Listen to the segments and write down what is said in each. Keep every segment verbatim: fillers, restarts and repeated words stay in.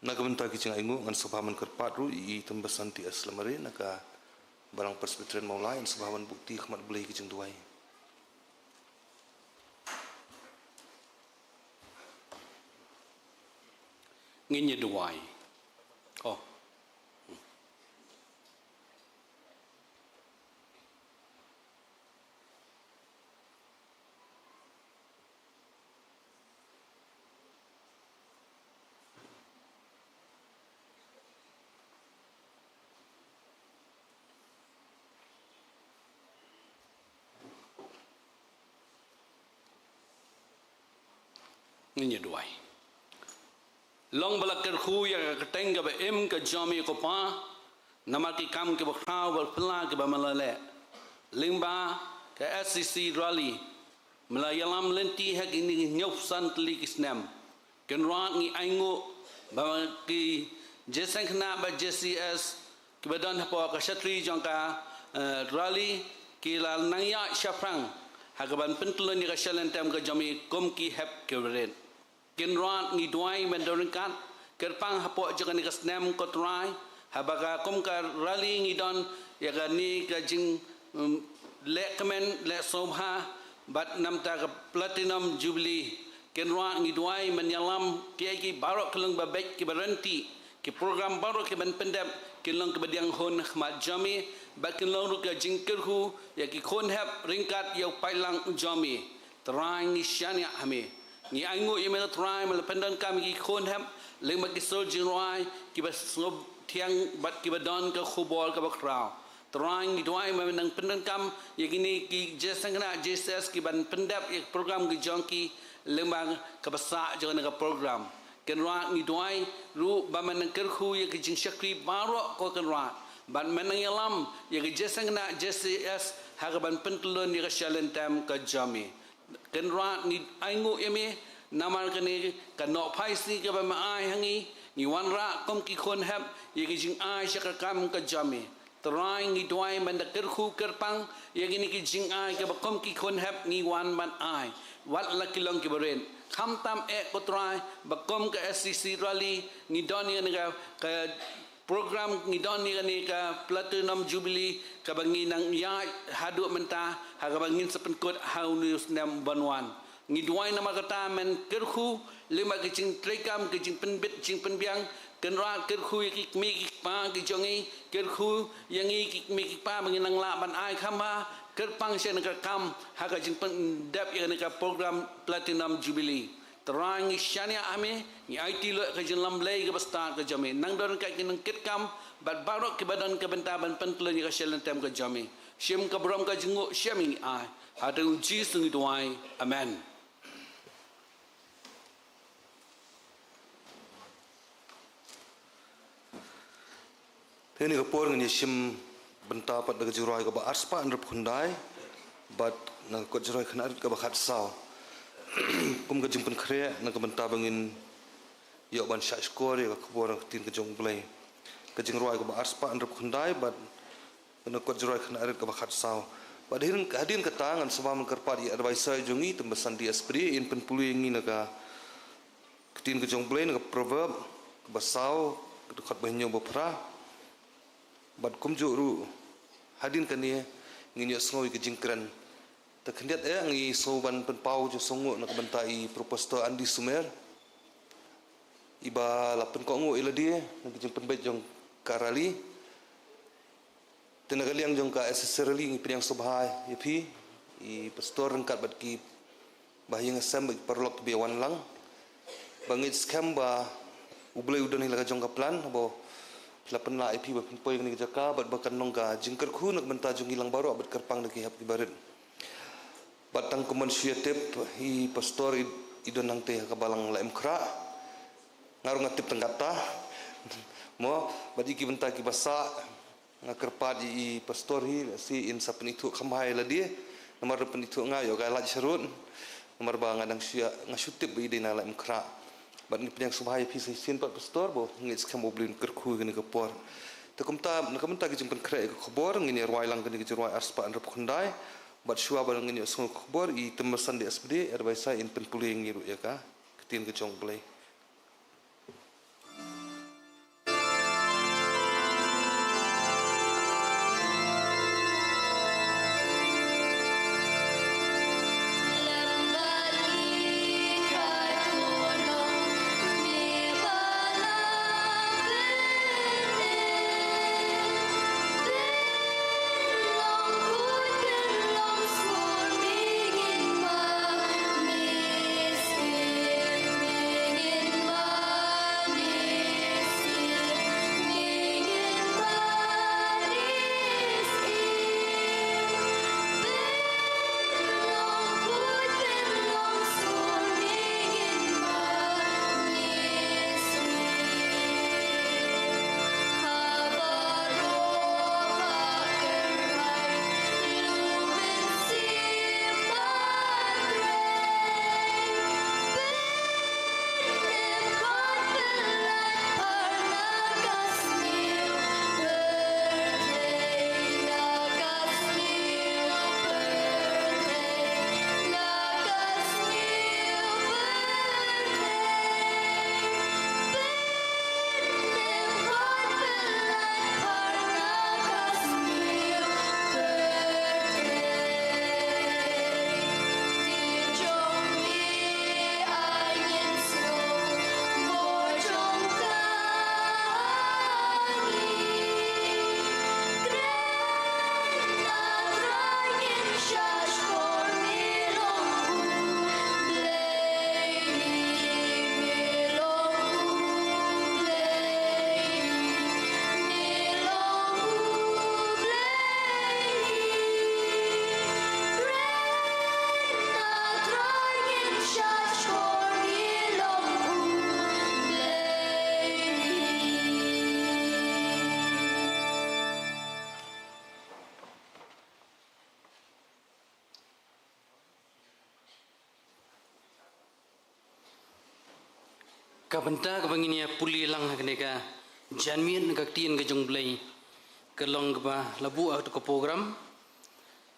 Na ka bynta ki jingainguh ngan sngewbha ban kyrpad ruh ïa i Tymbasanti S Lamare na ka Balang Presbyterian Mawlai, ngan sngewbha ban buh kti ha khmat Blei ki jingduwai. Ngin ïa duwai. Oh. Ngin ïa duwai. Long ba la kyrkhu ïa ka kyrteng kaba im ka jong me ko Pa, namar ki kam kiba khraw bad phylla kiba me la leh. Lyngba ka S C C rally me la ïalam lynti ha kine ki hynñiewphew san tylli ki snem. Kynrad ngi ainguh ba ki J S N khynnah bad J C S kiba don hapoh ka shatri jong ka, eh, rally ki la nang ïaid shaphrang ha kaban pyntylun ïa ka shalynter ka jong me kum ki hep ki rit. Kynrad ngi duwai men don ryngkat kyrpang hapoh jong kane ka snem ko Trai, haba ka kum ka rally ngi don ïa kane ka jing, um, leh kmen leh sngewbha bad namta ka Platinum Jubilee. Kynrad ngi duwai men ïalam kiei kiei baroh ki long ba beit kiba ryntih, ki program baroh kiban pyndep kin long kiba diang hun ha khmat jong me bad kin long ruh ka jingkyrkhu ïa ki khun hep ryngkat ïa u paidlang jong me. Trai ngi shaniah ha me. Ngi ainguh ïa me Trai me la pyndonkam ïa ki khun hep lyngba ki sur jingrwai kiba sngewthiang bad kiba don ka khubor kaba khraw. Trai ngi duwai ba men nang pyndonkam ïa kine ki J S N khynnah J C S kiban pyndep ïa ka program ki jong ki lyngba kaba sah jong kane ka program. Kynrad ngi duwai ruh ba men nang kyrkhu ïa ki jingshakri baroh ko Kynrad bad men nang ïalam ïa ki J S N khynnah J C S ha kaban pyntylun ïa ka shalynter ka jong me. Kynrad ngi ainguh ïa me namar kane ka nohphai sngi kaba me ai ha ngi, ngi wanrah kum ki khun hep ïa ki jingai sha ka kam ka jong me. Trai ngi duwai men da kyrkhu kyrpang ïa kine ki jingai kaba kum ki khun hep ngi wan ban ai wat la ki long kiba rit. Khamtam eh ko Trai ba kum ka S C C rally ngi don ïa kane ka, ka program ngi don ïa kane ka Platinum Jubilee kaba ngi nang ïaid haduh mynta ha kaba ngin sa pynkut ha une u snem ban wan. Ngi duwai namar kata men kyrkhu lyngba ki jingtreikam ki jingpynbit jingpynbiang. Kynrad kyrkhu ïa ki kmie ki kpa ki jong ngi, kyrkhu ïa ngi ki kmie ki kpa ba ngin nang lah ban ai kham bha kyrpang sha kane ka kam ha ka jingpyndep ïa kane ka program Platinum Jubilee. Trai ngi shaniah ha me, ngi aiti lut ka jinglamblei kaba stad ka jong me. Nang don ryngkat ki nongkitkam bad baroh kiba don ka bynta ban pyntylun ïa ka shalynter ka jong me. Shim ka burom ka jingnguh sha me ngi ai. Ha u tnga u Jisu ngi duwai. Amen. Te ha kane ka por ngin ïa shim bynta pat da ka jingrwai kaba arspah hynriewphew khyndai bad na ka kot jingrwai khyndai rit kaba khatsaw. Kum ka jingpynkhreh na ka bynta ba ngin ïoh ban shah shkor ïa ka khubor ka ktien ka jong U Blei. Ka jingrwai kaba arspah hynriewphew khyndai bad na ka kot jingrwai khyndai rit kaba khatsaw. Bad hadien, hadien kata ngan sngewbha ban kyrpad ïa advisor jong ngi, Tymmen Basan D S Pde, in pynpule ïa ngi na ka ktien ka jong U Blei na ka Proverb kaba saw, ka dkhot ba hynñiew ba phra. Bad kumjuh ruh hadien kane ngin ïohsngew ïa ka jingkren. Te khyndiat eh ngi sngew ban pynpaw jingsngewnguh na ka bynta i Professor Andy Sumer. Iba la pynkohnguh ïa lade na ka jingpynbeit jong ka rally. Te na ka liang jong ka S C C rally ngi pdiang sngewbha ïa phi i pastor ryngkat bad ki bahaïing hasem bad ki paralok kiba ïa wan lang. Ba ngeit skhem ba U Blei u don hi la ka jong ka plan, ba phi la pynlah ïa phi ba phin poi kane ka jaka bad ba kan long ka jingkyrkhu na ka bynta jong ngi lang baroh bad kyrpang da ki hep kiba rit. Bad tang kumban shu ïatip i pastor i, i don hangtei ha ka balang Laitmynkhra. Nga ruh nga tip tang katta. Mo, bad ïa ki bynta kiba sah nga kyrpad ïa i pastor hi, lehse in sa pynithuh kham bha ïa lade. Namar da pynithuh nga ïoh ka lait sharud. Namar ba nga dang shu ïa, nga shu tip ba i dei na Laitmynkhra. Bad ngi pdiang sngewbha ïa phi sa shisien pat pastor, ba ngeit skhem U Blei un kyrkhu ïa kane ka por. Te kumta na ka bynta ka jingpynkhreh ïa ka khubor ngin ïa rwai lang kane ka jingrwai arspah hynriewphew khyndai. Bad shuwa ba ngin ïohsngew ka khubor i Tymmen Basan D S Pde, advisor in pynpule ïa ngi ruh ïa ka ktien ka jong U Blei. Ka bynta kaba ngin ïa pule lang ha kane ka janmiet na ka ktien ka jong U Blei ka long kaba la buh ha ka program.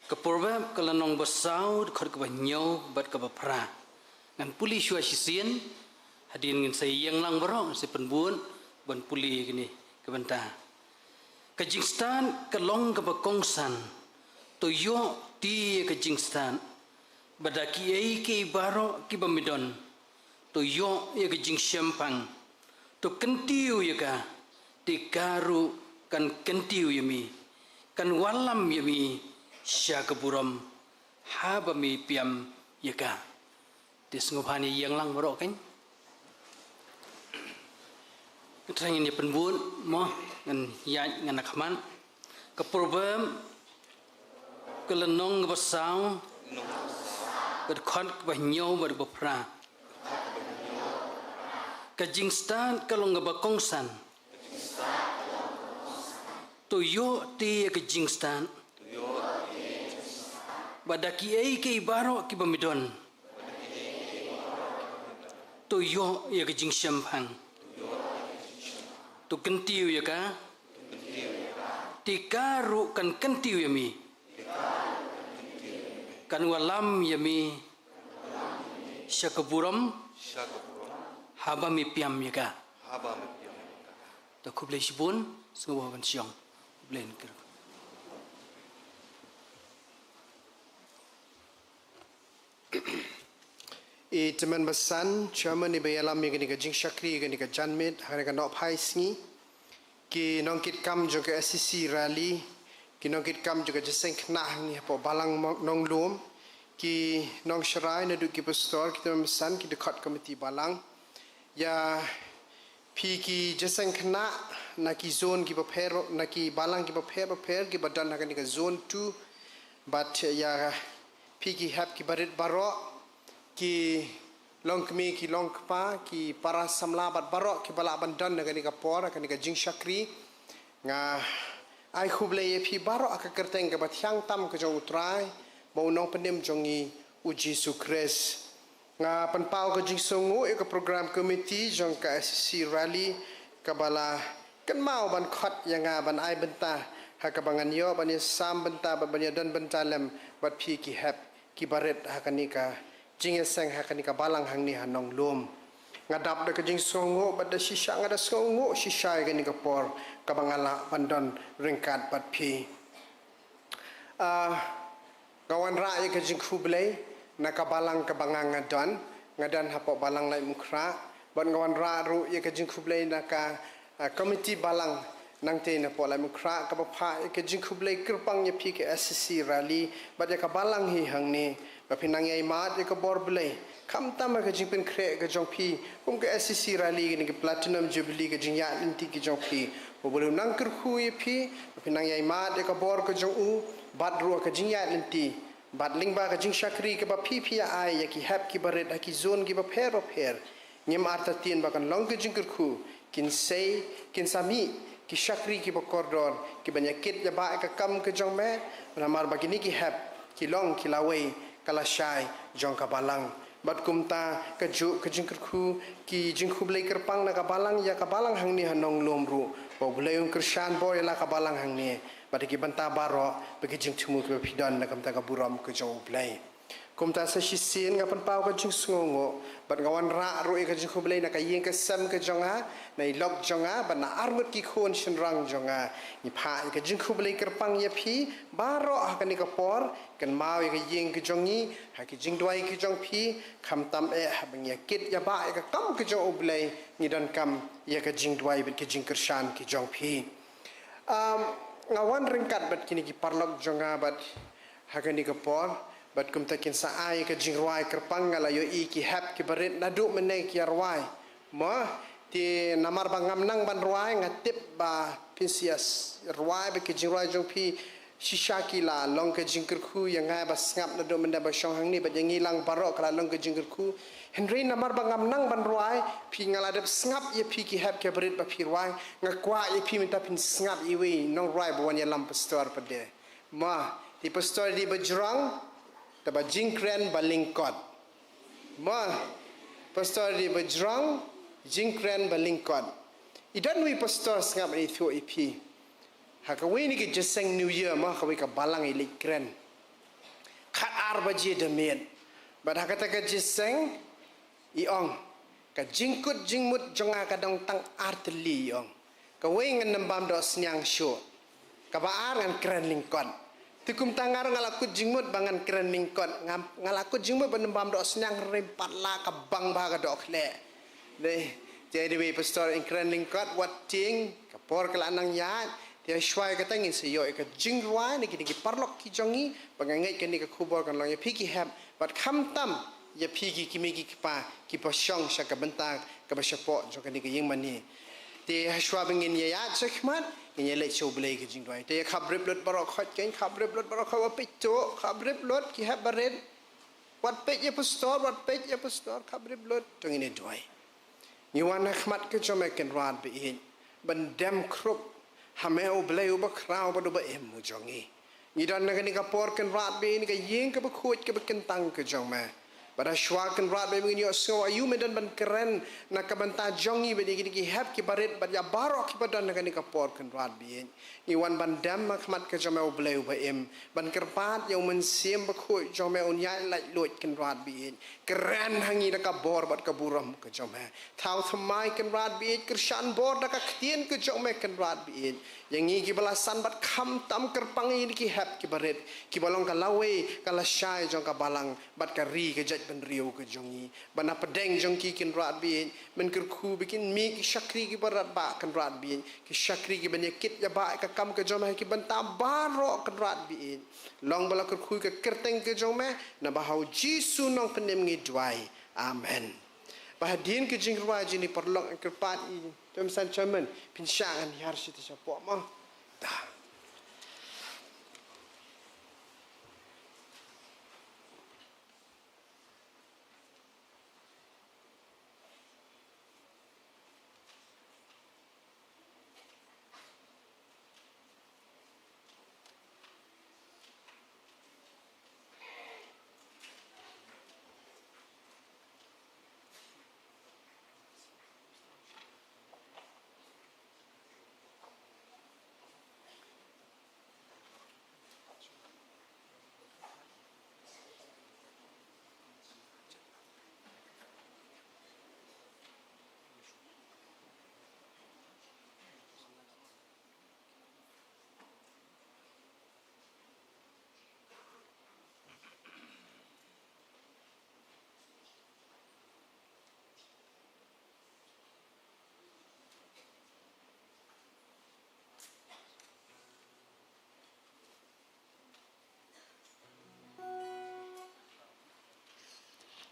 Ka Proverb ka lynnong ba saw, dkhot kaba hynñiew bad kaba phra. Ngan pule shuwa shisien, hadien ngin sa ïeng lang baroh, ngin sa pynbud ban pule kane ka bynta. Ka jingstad ka long kaba kongsan, to ïoh ti ïa ka jingstad. Bad da kiei kiei baroh kiba me don, to ïoh ïa ka jingshemphang. To kyntiew ïa ka, te ka ruh kan kyntiew ïa me. Kan wallam ïa me sha ka burom, haba me pynïam ïa ka. Te sngewbha ngin ïeng lang baroh kan. Trai ngin ïa pynbud mo, ngan ïaid ngan ïa khmat. Ka Proverb ka lynnong kaba saw, ka dkhot kaba hynñiew bad kaba phra. Ka jingstad ka long kaba kongsan, to ïoh ti ïa ka jingstad. Bad da kiei kiei baroh kiba me don, to ïoh ïa ka jingshemphang. To kyntiew ïa ka, te ka ruh kan kyntiew ïa me. Kan wallam ïa me sha ka burom, haba me pynïam ïa ka. Te khublei shibun, sngewbha ban shong. Khublei. I tymmen basan, chairman iba ïalam ïa kane ka jingshakri, ïa kane ka janmiet ha kane ka nohphai sngi. Ki nongkitkam jong ka S C C rally, ki nongkitkam jong ka jingïaseng khynnah hangne hapoh Balang Nonglum, ki nongsharai naduh ki pastor, ki tymmen basan, ki dkhot komiti balang. Ïa phi ki jingïaseng khynnah na ki zone kiba pher, na ki balang kiba pher bapher, kiba don ha kane ka zone two. Bad ïa phi ki hep kiba rit baroh, ki longkmie ki longkpa, ki para samla bad baroh kiba lah ban don ha kane ka por, ha kane ka jingshakri. Nga ai khublei ïa phi baroh ha ka kyrteng kaba thiang tam ka jong U Trai bad U Nongpynim jong ngi U Jisu Khrist. Nga pynpaw ka jingsngewnguh ïa ka program committee jong ka S C C rally kaba la kynmaw ban khot ïa nga ban ai bynta ha kaba ngan ïoh ban ïasam bynta bad ban ïadon bynta lem bad phi ki hep kiba rit ha kane ka jingïaseng ha kane ka balang hangne ha Nonglum. Nga dap da ka jingsngewnguh bad da shisha nga da sngewnguh shisha ïa kane ka por kaba nga lah ban don ryngkat bad phi. Ah, nga wanrah ïa ka jingkhublei na ka balang kaba nga nga don, nga don hapoh Balang Laitumkhrah, bad nga wanrah ruh ïa ka jingkhublei na ka, ah, komiti balang nangtei napoh Laitumkhrah, kaba phah ïa ka jingkhublei kyrpang ïa phi ka S C C rally bad ïa ka balang hi hangne, ba phi nang ïai mad ïa ka bor Blei. Khamtam ha ka jingpynkhreh ka jong phi kum ka S C C rally, kane ka Platinum Jubilee, ka jingïaid lynti ka jong phi. Ba U Blei un nang kyrkhu ïa phi, ba phi nang ïai mad ïa ka bor ka jong u, bad ruh ka jingïaid lynti, bad lyngba ka jingshakri kaba phi phi ïa ai ïa ki hep kiba rit ha ki zone kiba pher bapher. Ngim artatien ba kan long ka jingkyrkhu, kin sei, kin sa mih ki shakri kiba kordor, kiban ïakit ïabah ïa ka kam ka jong me, namar ba kine ki hep ki long ki lawei ka lashai jong ka balang. Bad kumta kajuh ka jingkyrkhu, ki jingkhublei kyrpang na ka balang ïa ka balang hangne ha Nonglum ruh, ba U Blei un kyrshan bor ïa la ka balang hangne bad ïa ki bynta baroh, bad ki jingthmu kiba phi don na ka bynta ka burom ka jong U Blei. Kumta sa shisien nga pynpaw ka jingsngewnguh bad nga wanrah ruh ïa ka jingkhublei na ka ïing ka sem ka jong nga, na i lok jong nga bad na arngut ki khun shynrang jong nga. Ngi phah ïa ka jingkhublei kyrpang ïa phi baroh ha kane ka por, kynmaw ïa ka ïing ka jong ngi ha ki jingduwai ki jong phi, khamtam eh haba ngi ïakit ïabah ïa ka kam ka jong U Blei, ngi donkam ïa ka jingduwai bad ka jingkyrshan ki jong phi. Um, nga wan ryngkat bad kine ki paralok jong nga bad ha kane ka por, bad kumta kin sa ai ka jingrwai kyrpang. Nga la ïohi ki hep kiba rit naduh mynne ki ïa rwai. Mo, te namar ba ngam nang ban rwai, nga tip ba phin sa ïa s-, rwai bad ki jingrwai jong phi shisha ki la long ka jingkyrkhu ïa nga ba sngap naduh mynne ba shong hangne, bad ïa ngi lang baroh ka la long ka jingkyrkhu. Hynrei namar ba ngam nang ban rwai, phi, nga la dep sngap ïa phi ki hep kiba rit ba phi rwai. Nga kwah ïa phi mynta phin sngap ïa iwei i nongrwai ba wan ïalam pastor pat de. Mo, te pastor dei ba jrong, te ba jingkren ba lyngkot. Mo, pastor dei ba jrong, Jingkren ba lyngkot. I don wei pastor sngap i thuh i phi. Ha kawei na ki jingïaseng New Year mo, kawei ka balang i leit kren. Khat ar baje da miet. Bad ha kata ka jingïaseng i ong, ka jingkut jingmut jong nga ka dang tang ar tylli i ong. Kawei ngan nym bam doh sniang shuh. Kaba ar ngan kren lyngkot. Te kumta nga ruh nga la kut jingmut ba ngan kren lyngkot. Nga, nga la kut jingmut ba nym bam doh sniang, rim pat la ka bang ba ka doh khleh. Dei, te dei wei pastor, in kren lyngkot, wat tieng, ka por ka la nang ïaid. Te shuwa kata ngin sa ïoh ïa ka jingrwai na kine ki paralok ki jong ngi, ba nga ngeit kane ka khubor kan long ïa phi ki hep, bad khamtam ïa phi ki kmie ki kpa kiba shong sha ka bynta kaba shapoh jong kane ka ïing mane. Te ha shuwa ba ngin ïaid shakhmat, ngin ïaleit sha U Blei ka jingduwai. Te ïa khabrip lut baroh khoit, ken khabrip lut baroh khoit, wat peit tuh, khabrip lut ki hep barit. Wat peit ïa pastor, wat peit ïa pastor, khabrip lut, to ngin ïa duwai. Ngi wan ha khmat ka jong me Kynrad ba ïeit, ban dem khrup ha me U Blei uba khraw bad uba im u jong ngi. Ngi don ha kane ka por Kynrad ba ïeit, ka ïing kaba khuid kaba kyntang ka jong me. Bad ha shuwa Kynrad ba ïeit, ngin ïohsngew aïu me don ban kren na ka bynta jong ngi bad ïa kine ki hep ki barit bad ïa baroh kiba don ha kane ka por Kynrad ba ïeit. Ngi wan ban dem ha khmat ka jong me U Blei uba im, ban kyrpad ïa U Mynsiem Bakhuid jong me un ïaid laitluid Kynrad ba ïeit. Kren ha ngi da ka bor bad ka burom ka jong me. Thaw thymmai Kynrad ba ïeit, kyrshan bor da ka ktien ka jong me Kynrad ba ïeit. Ïa ngi kiba la san bad khamtam kyrpang ïa kine ki hep ki barit, kiba long ka lawei ka lashai jong ka balang bad ka ri ka jaitbynriew ka jong ngi. Ba na pdeng jong ki Kynrad ba ïeit, men kyrkhu ba kin mih ki shakri kiba radbah Kynrad ba ïeit, ki shakri kiban ïakit ïabah ïa ka kam ka jong me ha ki bynta baroh Kynrad ba ïeit. Long ba la kyrkhu ïa ka kyrteng ka jong me, naba ha U Jisu Nongpynim ngi duwai. Amen. Ba hadien ka jingrwai jong ngi paralok, kyrpad ïa i Thomas Simon, pynshah ngan hiar sha te shapoh mo. Da.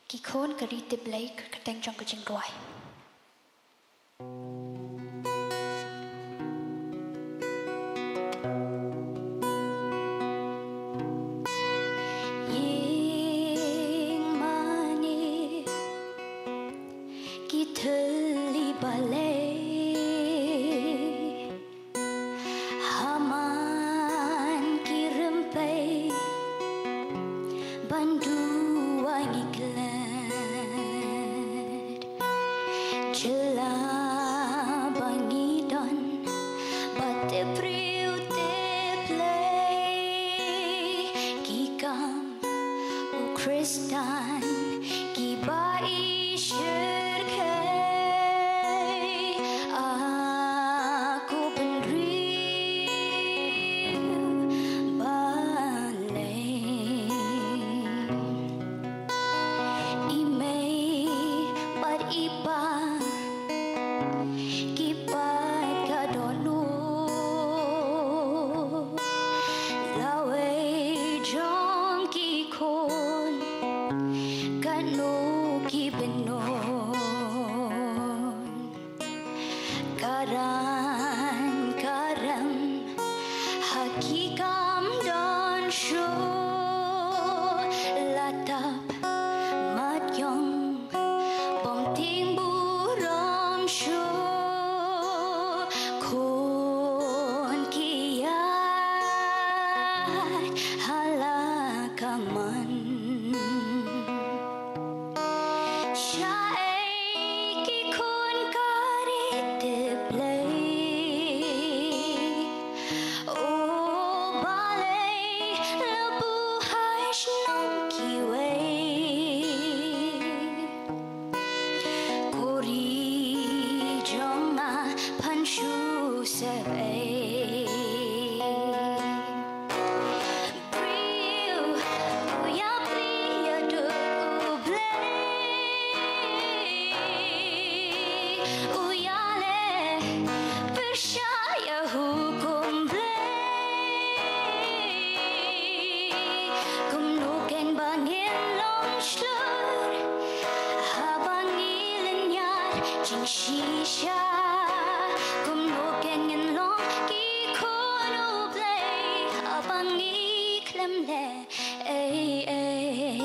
Ki khun ka ri tip Blei, ka kyrteng jong ka jingrwai. Ïing mane ki thylli balei, ha man ki rympei ban duwai ngi klet. Jylla ba ngi don, ba tip briew tip Blei, ki kam u Khristan kiba i shyrkhei. A ko bynriew balei, i mei bad i pa ki pat ka dohnud. Briew u ïa plie ïa u Blei, u ïaleh pyrshah ïa u hukum Blei. Kumno kein ba ngin long shlur haba ngi lynñiar jingshisha? Kumno kein ngin long ki khun u Blei haba ngi khlem leh ei ei?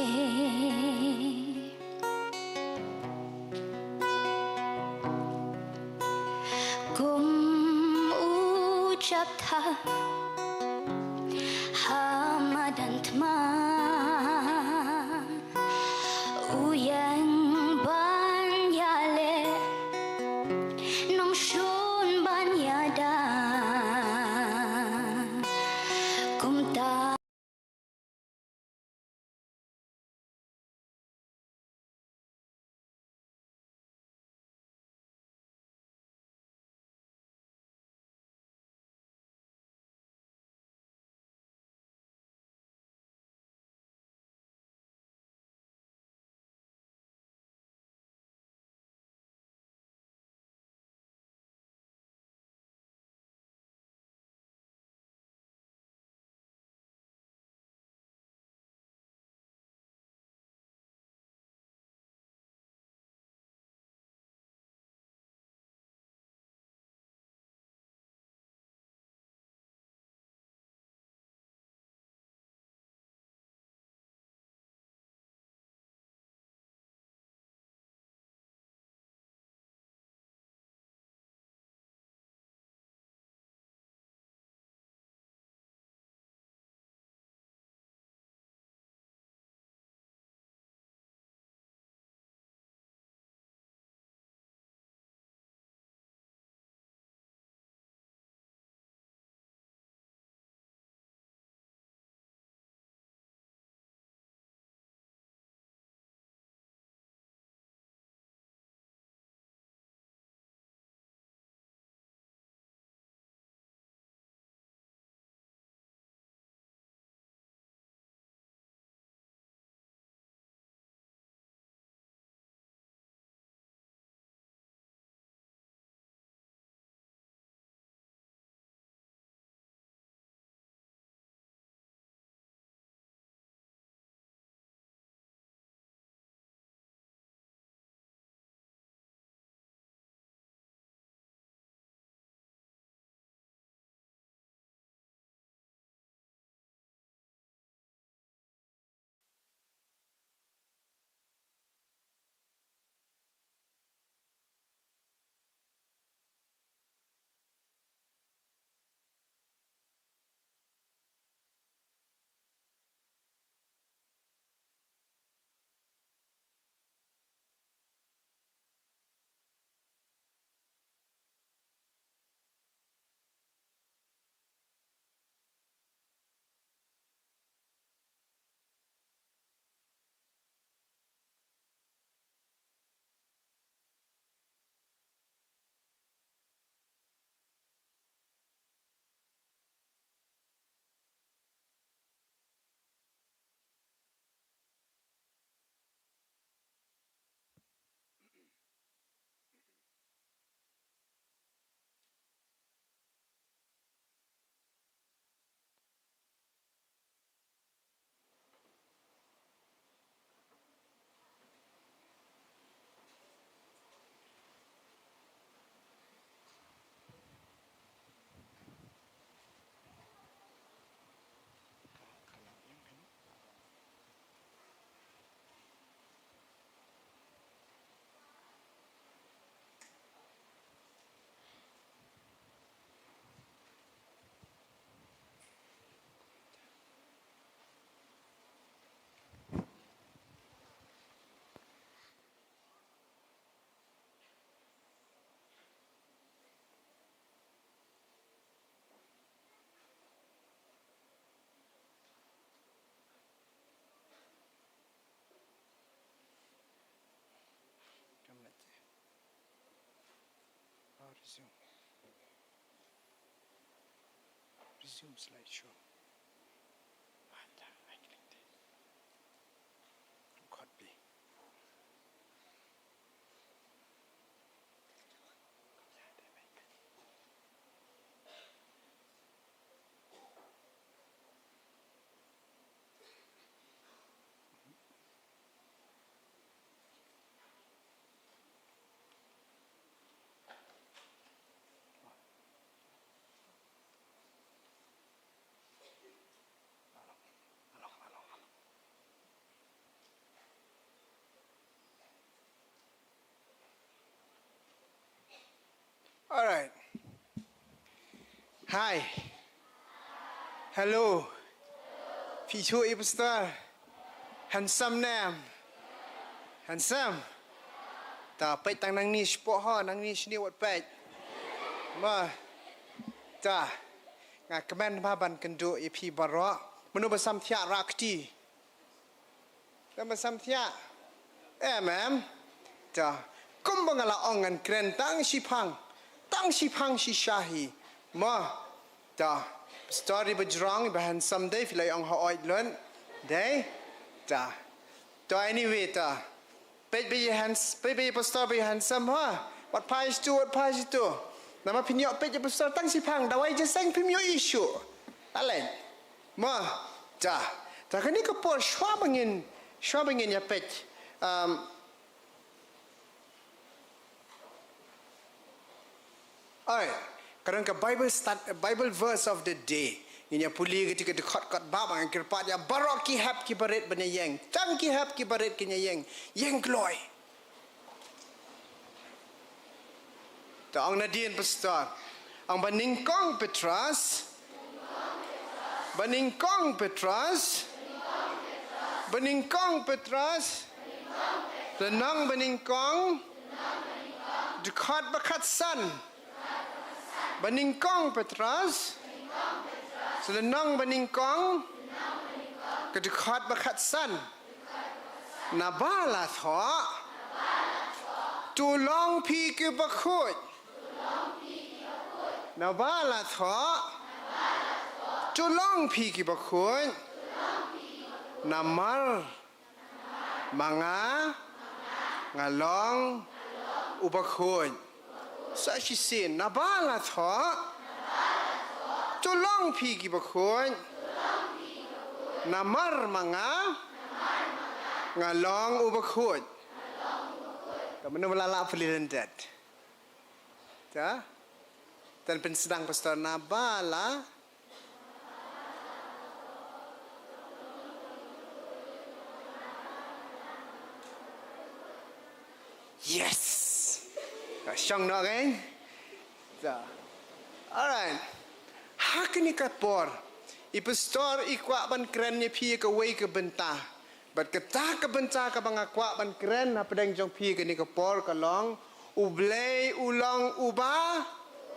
Kum u japtha ha madan thma, u ïeng ban ïaleh, nongshun ban ïada. Kumta Resume slideshow. Anda, ai klik deh. Khot pi. Alright. Hi. Hello. Phi shu i pastor. Handsome ne em? Handsome. Ta peit tang nangne shapoh ho, nangne shane wat peit. Mo. Ta. Nga kmen bha ban kynduh ïa phi baroh. Mano ba sam thiah rah kti. Kmen ba sam thiah. Em em. Ta. Kumba nga la ong ngan kren tang shiphang. Tang shiphang shisha hi. Mo. Ta. Pastor iba jrong, iba handsome dei, phi la ong ha oi lun. Dei. Ta. Ta anyway ta. Peit ba ïa hands, peit ba ïa pastor ba ïa handsome ha. Wat phai shitu, wat phai shitu. Namar phin ïoh peit ïa pastor tang shiphang, dawai jingïaseng phim ïoh issue. Alen. Mo. Ta. Ta kane ka por shuwa ba ngin, shuwa ba ngin ïa peit. Um, Alright. Ka don ka Bible stud-, Bible verse of the day. Ngin ïa pule kata ka dkhot katba ba ngan kyrpad ïa baroh ki hep ki barit ban ïeng. Tang ki hep ki barit kin ïeng. Ïeng kloi. Ta ong nadien pastor. Ong ba nyngkong Petros. Ba nyngkong Petros. Ba nyngkong Petros. Lynnong ba nyngkong. Dkhot ba khatsan. Ba nyngkong Petros. Lynnong ba nyngkong. Ka dkhot ba khatsan. Naba la thoh. To long phi kiba khuid. Naba la thoh. To long phi kiba khuid. Namar ma nga, nga long uba khuid. Sa shisien, naba la thoh. To long phi kiba khuid. Namar ma nga, nga long uba khuid. Ta mano ba la lah pule lyndet. Ta? Tan pynsdang pastor naba la. Yes. Ka shong noh kan? Ta. Alright. Ha kane ka por. I pastor i kwah ban kren ïa phi kawei ka bynta. Bad kata ka bynta kaba nga kwah ban kren hapdeng jong phi kane ka por ka long, U Blei u long uba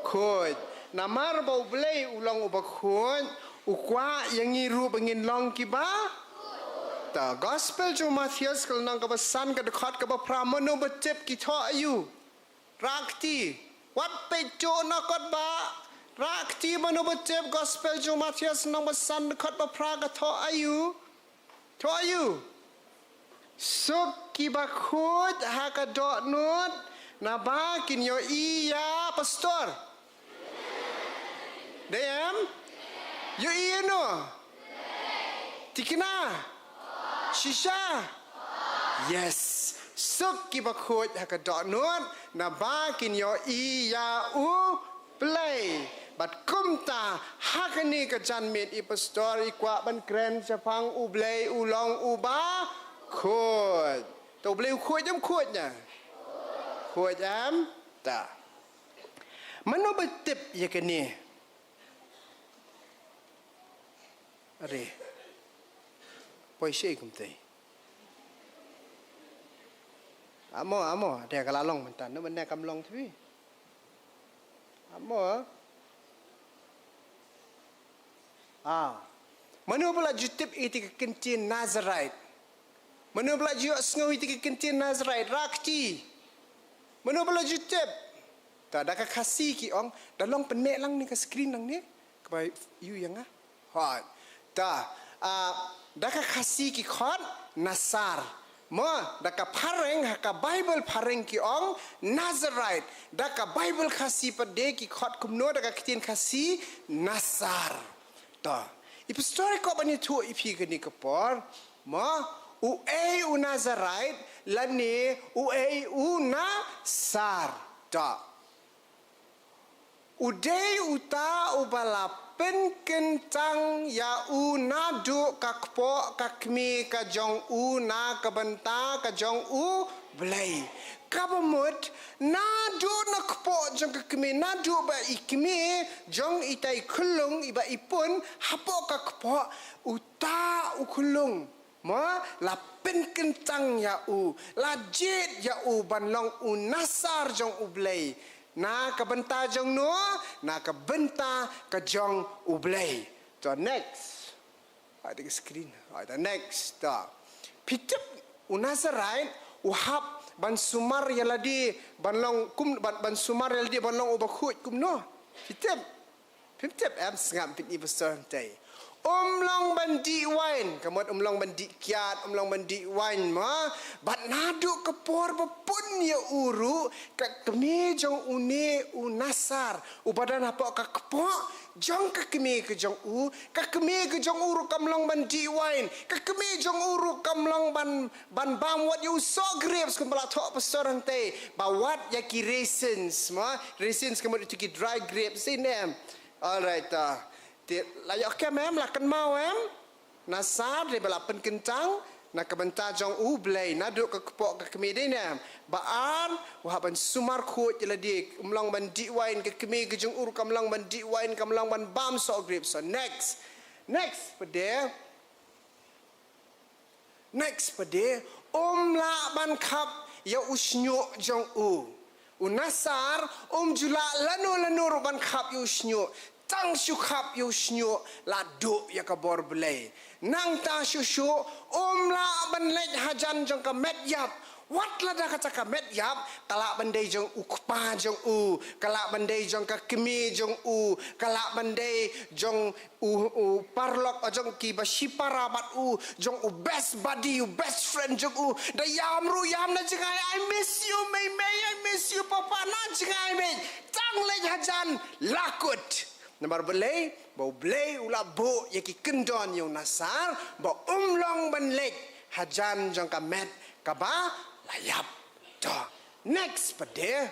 khuid. Namar ba U Blei u long uba khuid, u kwah ïa ngi ruh ba ngin long kiba. Ta gospel jong u Mathaios ka lynnong kaba san ka dkhot kaba phra, mano ba tip ki thoh aïu. Rah kti. Wat peit to na kot ba. Rah kti mano ba tip gospel jong u Mathaios lynnong ba san dkhot ba phra ka thoh aïu. Thoh aïu. Suk kiba khuid ha ka dohnud naba kin ïohi ïa pastor. Dei em? Ïohi ïa no? Tikna. Shisha. Yes. Suk kiba khuid ha ka dohnud naba kin ïohi ïa U Blei. Bad kumta ha kane ka janmiet i pastor i kwah ban kren shaphang U Blei u long uba khuid. Ta U Blei u khuid em khuid ne? Khuid em? Ta. Mano ba tip ïa kane? Are. Poi shi kumtei. Amo, amo, dei ka la long mynta, no mynne kam long twi. Amo. Ah. Mano ba la ju tip ïa kata ka kyntien Nazarite? Mano ba la ju ïohsngew ïa kata ka kyntien Nazarite? Rah kti. Mano ba la ju tip? Ta da ka Khasi ki ong, da long pynmih lang ne ka screen lang ne. Ka bai yu ïa nga. Hoi. Ta, ah, da ka Khasi ki khot Nasar. Mo, da ka phareng, ha ka Bible phareng ki ong Nazarite. Da ka Bible Khasi pat de ki khot kumno, da ka ktien Khasi Nasar. Ta. I pastor ko ban ïathuh ïa phi kane ka por. Mo, uei u Nazarite, lane uei u Nasar. Ta. U dei uta uba la pynkyntang ïa u naduh ka kpoh ka kmie ka jong u na ka bynta ka jong U Blei. Kaba mut, naduh na kpoh jong ka kmie, naduh ba i kmie jong ita i khyllung, iba i pun hapoh ka kpoh, uta u khyllung. Mo, la pynkyntang ïa u, la jied ïa u ban long u Nasar jong U Blei. Na ka bynta jong no, na ka bynta ka jong U Blei. To next. Ai, the screen. Ai, the next. To. Phi tip u Nazarite, u hap ban sumar ïa lade, ban long kum, ban, ban sumar ïa lade, ban long uba khuid kumno. Phi tip. Phim tip em, sngap phin i pastor hangtei. Um long ban dih wine, ka mut um long ban dih kiad, um long ban dih wine mo. Bad naduh ka por ba pun ïa u ruh, ka kmie jong une u Nasar, uba don hapoh ka kpoh jong ka kmie ka jong u, ka kmie ka jong u ruh kam long ban dih wine, ka kmie jong u ruh kam long ban, ban bam wat ïa u soh grapes, kumba la thoh pastor hangtei, ba wat ïa ki raisins mo, raisins ka mut ïa ki dry grapes, ïa ne em. Alright, ta. Te la ïoh kem em, la kynmaw em. Nasar, dei ba la pynkyntang na ka bynta jong U Blei, naduh ka kpoh ka kmie, dei ne em. Ba ar, u hap ban sumar khuid ïa lade, um long ban dih wine, ka kmie ka jong u ruh kam long ban dih wine, kam long ban bam soh grapes. So next. Next, pat de. Next pat de, um lah ban khap ïa u shñiuh jong u. U Nasar, um ju lah lano lano ruh ban khap ïa u shñiuh. Tang shu khap ïa u shñiuh, la duh ïa ka bor Blei. Nangta shuh shuh, um lah ban leit hajan jong ka met ïap. Wat lada kata ka met ïap, ka lah ban dei jong u kpa jong u, ka lah ban dei jong ka kmie jong u, ka lah ban dei jong u, u paralok, jong kiba shipara bad u, jong u best buddy, u best friend jong u. Da ïam ruh ïam na jngai, "I miss you, mei mei, I miss you, papa," na jngai mei. Tang leit hajan, la kut. Namar balei, ba U Blei u la buh ïa ki kyndon ïa u Nasar, ba um long ban leit hajan jong ka met kaba la ïap. To, next pat de.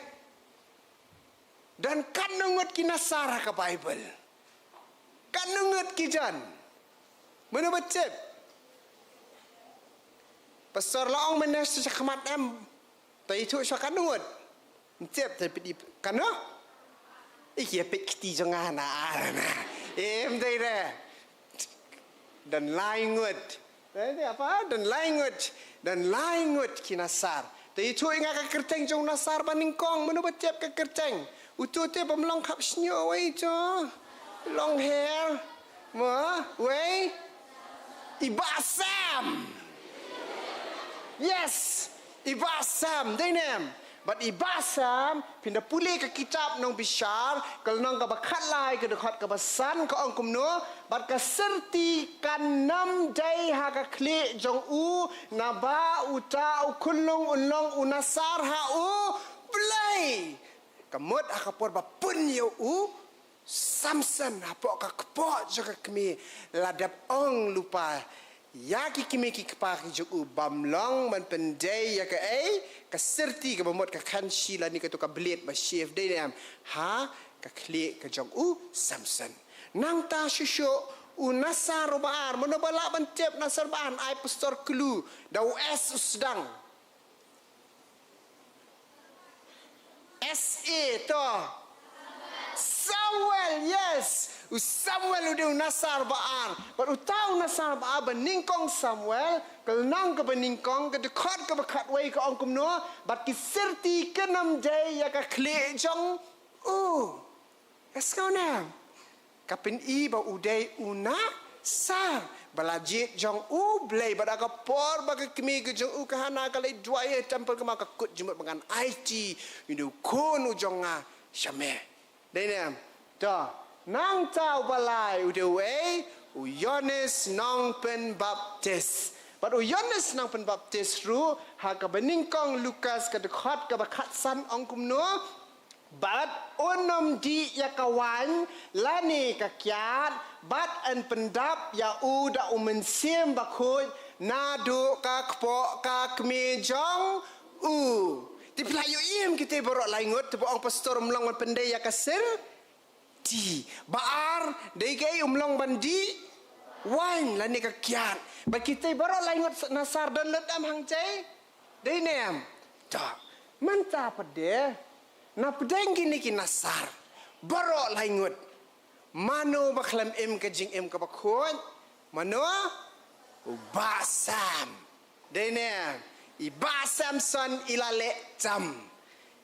Don katno ngut ki Nasar ha ka Bible? Katno ngut ki don? Mano ba tip? Pastor la ong mynne sha khmat em. Ta ïathuh sha katno ngut? Tip, ta peit katno? Ïa peit kti jong nga na, na. Em dei re. Don lai ngut. Eh, dei apa? Don lai ngut. Don lai ngut ki Nasar. Te ïathuh ïa nga ka kyrteng jong u Nasar ba nyngkong, mano ba tip ka kyrteng? Uto te bym long khap shñiuh, wei to. Long hair. Mo, wei. I Bah Sam. Yes. I Bah Sam, dei ne em. Bad i Bah Sam, phin da pule ka kitab Nongbishar, ka lynnong kaba khatlai, ka dkhot kaba san, ka ong kumno, bad ka syrti kan ym dei ha ka khlieh jong u, naba uta u khyllung un long u Nasar ha U Blei. Ka mut ha ka por ba pun ïa u Samson hapoh ka kpoh jong ka kmie, la dep ong lypa ïa ki kmie ki kpa ki jong u, bym long ban pyndei ïa kaei, ka syrti kaba mut ka khanshi lane kato ka blade ba shave, dei ne em, ha ka khlieh ka jong u Samson. Nangta shuh shuh u Nasar uba ar, mano ba lah ban tip Nasar ba ar, ai pastor clue, da u S u sdang. S A to. Samuel, yes. U Samuel u dei u Nasar ba ar. Bad uta u Nasar ba ar, ba nyngkong Samuel, ka lynnong kaba nyngkong, ka dkhot kaba khatwei ka ong kumno, bad ki syrti kin ym dei ïa ka khlieh jong u. Ka sngewbha. Ka pyni ba u dei u Nasar ba la jied jong U Blei, bad ha ka por ba ka kmie ka jong u ka Hana ka leit duwai ha temple, ka ma ka kut jingmut ba ngan aiti ïa u khun u jong nga sha me. Dei ne em? To. Nangta uba lai u dei uei? U Ïoannis Nongpynbaptis. Bad u Ïoannis Nongpynbaptis ruh, ha kaba nyngkong Lukas ka dkhot kaba khatsan ong kumno: Bad un ym dih ïa ka waiñ lane ka kiad, bad yn pyndap ïa u da u Mynsiem Bakhuid naduh ka kpoh ka kmie jong u. Te phi la ïohi em, kita baroh lai ngut, te ba ong pastor ym long ban pyndei ïa ka sir Dih. Ba ar, dei kaei? Um long ban dih waiñ lane ka kiad. Bad kita baroh lai ngut na sar don lut em hangtai? Dei ne em? To, mynta pat de, na pdeng kine ki na sar baroh lai ngut, mano ba khlem im ka jingim kaba khuid? Mano? U Bah Sam. Dei ne em? I Bah Samson i la leh tam.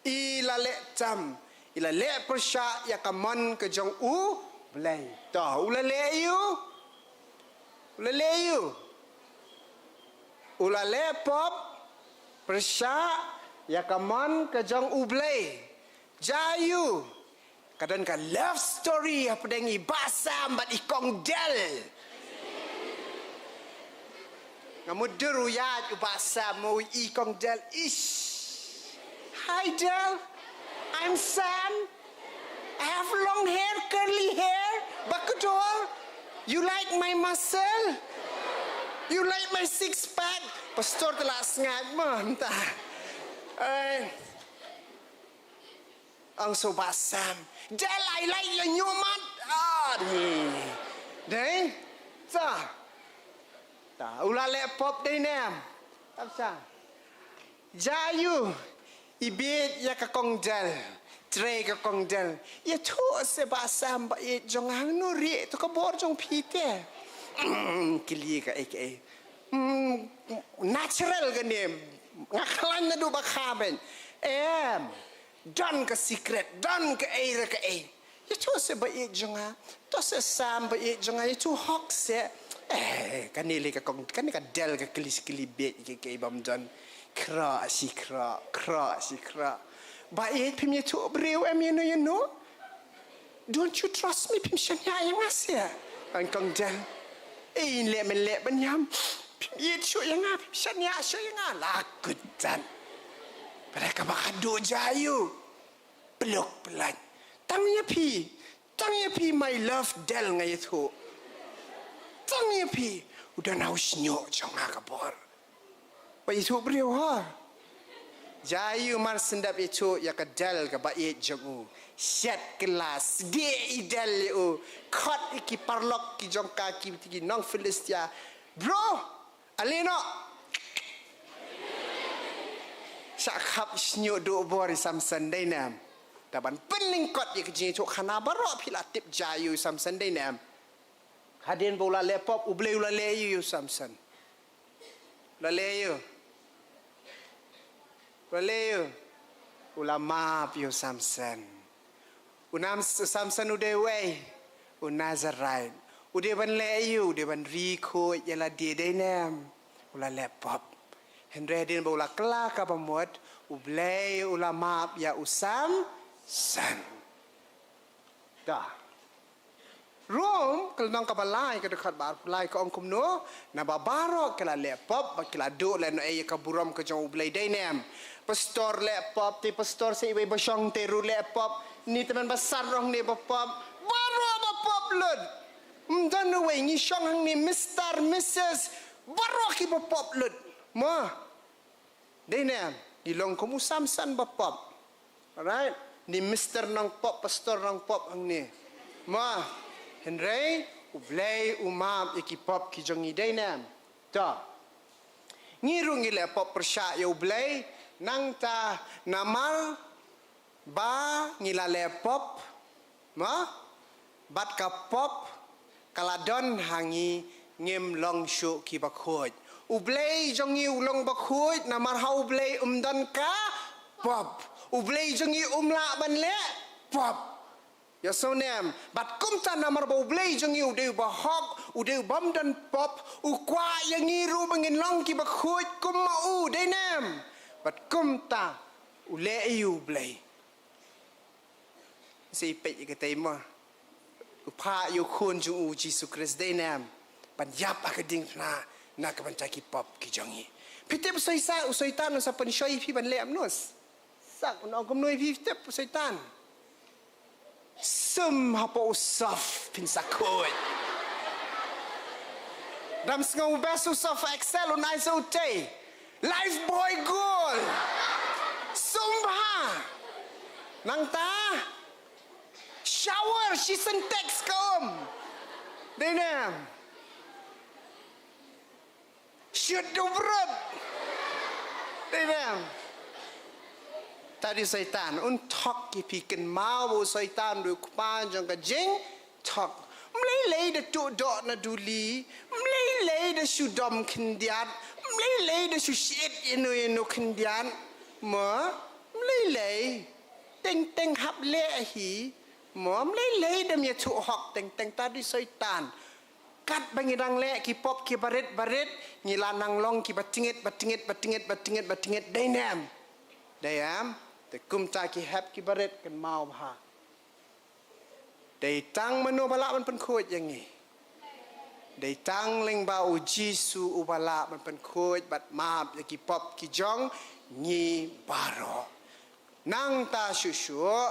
I la leh tam. I la leh pyrshah ïa ka mon ka jong U Blei. To, u la leh aiu? U la leh aiu? U la leh pop pyrshah ïa ka mon ka jong U Blei. Jia aiu? Ka don ka love story hapdeng i Bah Sam bad i Kong Del. Nga mutdur u ïaid u Bah Sam, mo, i Kong Del. Ish. Hi Del. I'm Sam. I have long hair, curly hair. Bakdor. You like my muscle? You like my six pack? Pastor te la sngaid mo mynta. Eh. Ong sa u Bah Sam, Del, I like your new mat. Ah, ni. Dei? Ta. Ta, u la leh pop dei ne em? Tam sa. Jia aiu? I bieit ïa ka Kong Del. Trei ka Kong Del. Ïathuh sa Bah Sam, ba ïeit jong nga, hangno rieh to ka bor jong phi te? Mm, kylli kaei kaei. Mm, natural kane. Nga khlaiñ naduh ba kha beiñ. Em. Don ka secret, don kaei re kaei. Ïathuh sa ba ïeit jong nga. To sa Sam ba ïeit jong nga, ïathuh hok sa. Eh, kane lei ka Kong, kane ka Del ka kylli shi kylli bieit kaei kaei bym don. Khroh shi khroh, khroh shi khroh. Ba ïeit, phim ïathuh briew em ïano ïano? Don't you trust me? Phim shaniah ïa nga sa? Ong Kong Del. Eh, in leh men leh ban ïam. Phim ïeit shuh ïa nga, phim shaniah shuh ïa nga. La kut tan. Bad ha kaba khadduh, jia aiu? Pluk plaiñ. Tang ïa phi. Tang ïa phi, my love Del, nga ïathuh. Tang ïa phi. U don ha u shñiuh jong nga ka bor. Ba ïathuh briew ha. Jia aiu mar shen dep ïathuh ïa ka Del kaba ïeit jong u? Shet kylla, sdieh i Del ïa u. Khot ïa ki paralok ki jong ka, ki, ki nong Philistia. Bro, ale noh. Shah khap shñiuh duh bor i Samson, dei ne em? Te ban pynlyngkot ïa ka jingïathuhkhana baroh, phi la tip jia aiu i Samson, dei ne em? Hadien ba u la leh pop, U Blei u la leh aiu ïa u Samson? U la leh aiu? U la leh aiu? U la map ïa u Samson. U Nam-, u Samson u dei uei? U Nazarite. U dei ban leh aiu? U dei ban ri khuid ïa lade, dei ne em? U la leh pop. Hynrei hadien ba u la kylla kaba mut, U Blei u la map ïa u Samson. Da. Rom, ka lynnong kaba lai, ka dkhot ba arphew lai, ka ong kumno: Naba baroh ki la leh pop, bad ki la duh lehnohei ïa ka burom ka jong U Blei, dei ne em? Pastor leh pop, te pastor sa iwei ba shong te ruh leh pop. Ni tymmen ba sar ruh hangne ba pop. Baroh ba pop lut. Ym don uwei, ngi shong hangne, Mister, Missus, baroh ki ba pop lut. Mo. Dei ne em? Ngi long kum u Samson ba pop. Alright? Ni Mister Nongpop, Pastor Nongpop hangne. Mo. Hynrei U Blei u map ïa ki pop ki jong ngi, dei ne em? To. Ngi ruh ngi leh pop pyrshah ïa U Blei, nangta namar ba ngi la leh pop, mo? Bad ka pop ka la don ha ngi, ngim long shuh ki bakhuid. U Blei jong ngi u long bakhuid, namar ha U Blei ym don ka pop. U Blei jong ngi um lah ban leh pop. Ïohsngew ne em? Bad kumta namar ba U Blei jong ngi u dei uba hok, u dei u bym don pop, u kwah ïa ngi ruh ba ngin long ki bakhuid kum ma u, dei ne em? Bad kumta u leh aiu U Blei? Sa ïa peit ïa katei mo. phah ïa u khun jong u Jisu Khrist, dei ne em, ban ïap ha ka diengphna na ka bynta ki pop ki jong ngi. Phi tip u Soitan, u Soitan u sa pynshoi ïa phi ban leh mano? Sak, un ong kumno ïa phi, phi tip u Soitan? Sum hapoh u surf phin sa khuid. Dang sngew best u Surf Excel, un ai sa u tei. Lifebuoy Gold. Sum bha. Nangta shower shi Sintex ka um. Dei ne em? Shit, u brut. Dei ne em? Te u Soitan un thok ïa phi. Kynmaw ba u Soitan u dei u kpa jong ka jingthok. Ym lei lei da tuh doh na duli, ym lei lei da shu dom khyndiat, ym lei lei da shu shit ïano ïano khyndiat. Mo, ym lei lei. Teng teng hap leh hi. Mo, ym lei lei da ym ïathuh hok teng teng. Te u Soitan, katba ngi dang leh ki pop kiba rit ba rit, ngi la nang long kiba tyngit ba tyngit ba tyngit ba tyngit ba tyngit, dei ne em? Dei em? Te kumta ki hep kiba rit, kynmaw bha. Dei tang mano ba lah ban pynkhuid ïa ngi? Dei tang lyngba u Jisu uba lah ban pynkhuid bad map ïa ki pop ki jong ngi baroh. Nangta shuh shuh,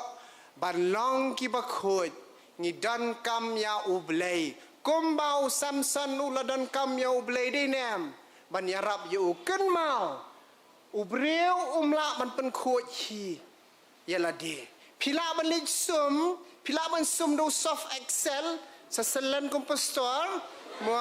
ban long kiba khuid, ngi donkam ïa U Blei. Kumba u Samson u la donkam ïa U Blei, dei ne em? Ban ïarap ïa u. Kynmaw, u briew um lah ban pynkhuid hi ïa lade. Phi lah ban leit sum, phi lah ban sum da u Surf Excel, sa selen kum pastor, mo?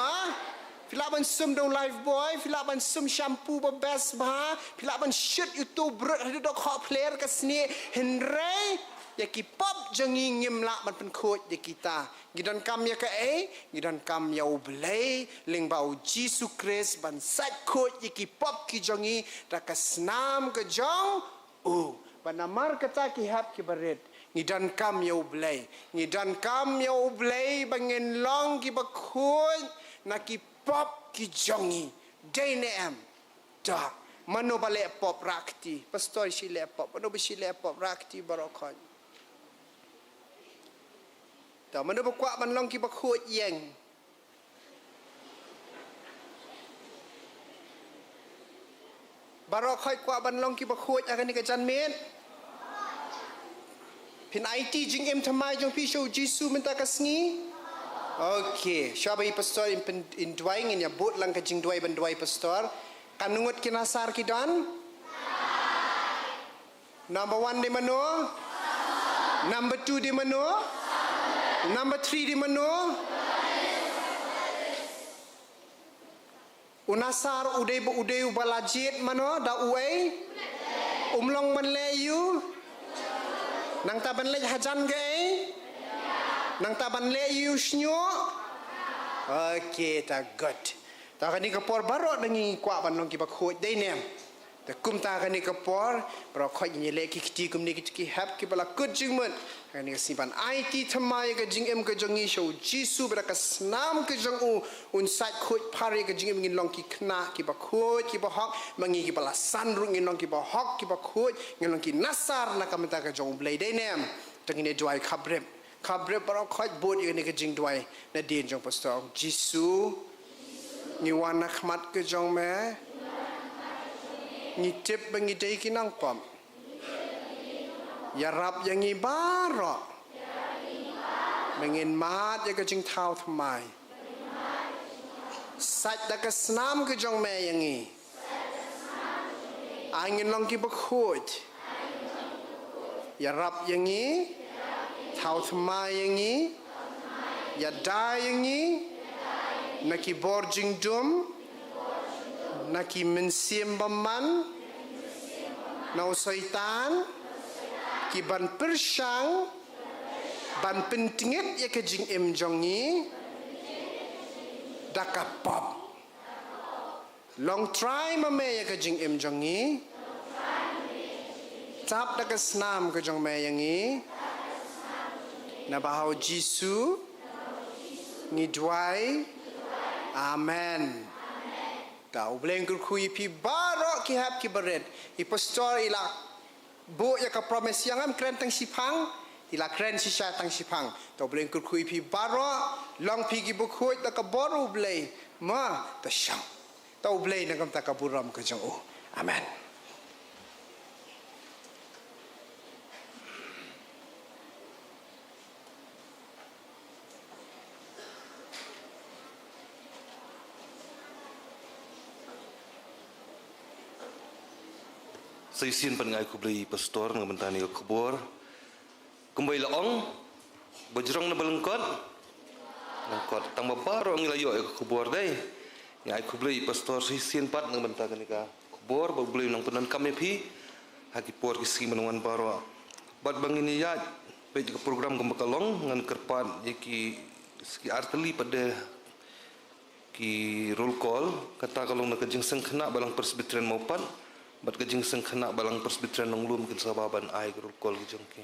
Phi lah ban sum da u Lifebuoy, phi lah ban sum shampoo ba best bha, phi lah ban shit ïa uto u brut haduh dok hok pler ka snieh, hynrei ïa ki pop jong ngi ngim lah ban pynkhuid ïa kita. Ngi donkam ïa kaei? Ngi donkam ïa U Blei lyngba u Jisu Khrist ban sait khuid ïa ki pop ki jong ngi da ka snam ka jong u. Bad namar kata ki hep kiba rit, ngi donkam ïa U Blei. Ngi donkam ïa U Blei ba ngin long kiba khuid na ki pop ki jong ngi. Dei ne em? Da, mano ba leh pop, rah kti. Pastor, shi leh pop. Mano ba shi leh pop, rah kti baroh khoit. Da, mano ba kwah ban long kiba khuid ïeng? Baroh khoit kwah ban long kiba khuid ha kane ka janmiet? Phin aiti jingim thymmai jong phi sha u Jisu mynta ka sngi? Okay, shuwa ba i pastor in pyn-, in duwai, ngin ïa bud lang ka jingduwai ban duwai pastor. Katno ngut ki nasar ki don? Number one dei mano? Number two dei mano? Number three dei mano? U nasar u dei ba, u dei uba la jied mano da uei? Um long ban leh ïa u? Nangta ban leit hajan kaei? Nangta ban leh ïa u shñiuh? Okay, ta good. Ta kane ka por baroh da ngi kwah ban long kiba khuid, dei ne em? Te kumta kane ka por, baroh khoit ngin ïa leh ki kti kumne, ki, ki hep kiba la kut jingmut. Kane ka sngi ban aiti thymmai ïa ka jingim ka jong ngi sha u Jisu, ba da ka snam ka jong u un sait khuid phar ïa ka jingim, ngin long ki khynnah kiba khuid kiba hok, ma ngi kiba la san ruh ngin long kiba hok kiba khuid, ngin long ki nasar na ka bynta ka jong U Blei, dei ne em? Te ngin ïa duwai khabrip. Khabrip baroh khoit, bud ïa kane ka jingduwai nadien jong pastor. Jisu, ngi wan ha khmat ka jong me. Ngi tip ba ngi dei ki nongpop. Ïarap ïa ngi baroh ba ngin mad ïa ka jingthaw thymmai. Sait da ka snam ka jong me ïa ngi. Ai ngin long kiba khuid. Ïarap ïa ngi, thaw thymmai ïa ngi, ïada ïa ngi na ki bor jingdum, na ki mynsiem bymman, na u Soitan, ki ban pyrshang ban pyntngit ïa ka jingim jong ngi da ka pop. Long trai ma me ïa ka jingim jong ngi. Tap da ka snam ka jong me ïa ngi. Naba ha u Jisu ngi duwai. Amen. Ta U Blei un kyrkhu ïa phi baroh ki hep kiba rit. I pastor i la buh ïa ka promise ïa nga, ym kren tang shiphang. Ki la kren shisha tang shiphang. To Blei un kyrkhu ïa phi baroh, long phi ki bakhuid da ka bor U Blei, ma, to shong. To U Blei na ka bynta ka burom ka jong u. Amen. Sa shisien pat nga ai khublei ïa i pastor na ka bynta kane ka khubor. Kumba i la ong, ba jrong ne ba lyngkot? Lyngkot. Tang ba baroh ngi la ïoh ïa ka khubor dei. Nga ai khublei ïa i pastor sa shisien pat na ka bynta kane ka khubor, ba U Blei un nang pyndonkam ïa phi ha ki por ki sngi ban wan baroh. Bad ba ngin ïaid peit ïa ka program kumba ka long, ngan kyrpad ïa ki, ki artylli pat de ki roll call, kata ka long na ka Jingseng Khynnah Balang Presbyterian Mawpat bad ka Jingseng Khynnah Balang Presbyterian Nonglum, kin sa ba ban ai ka roll call ka jong ki.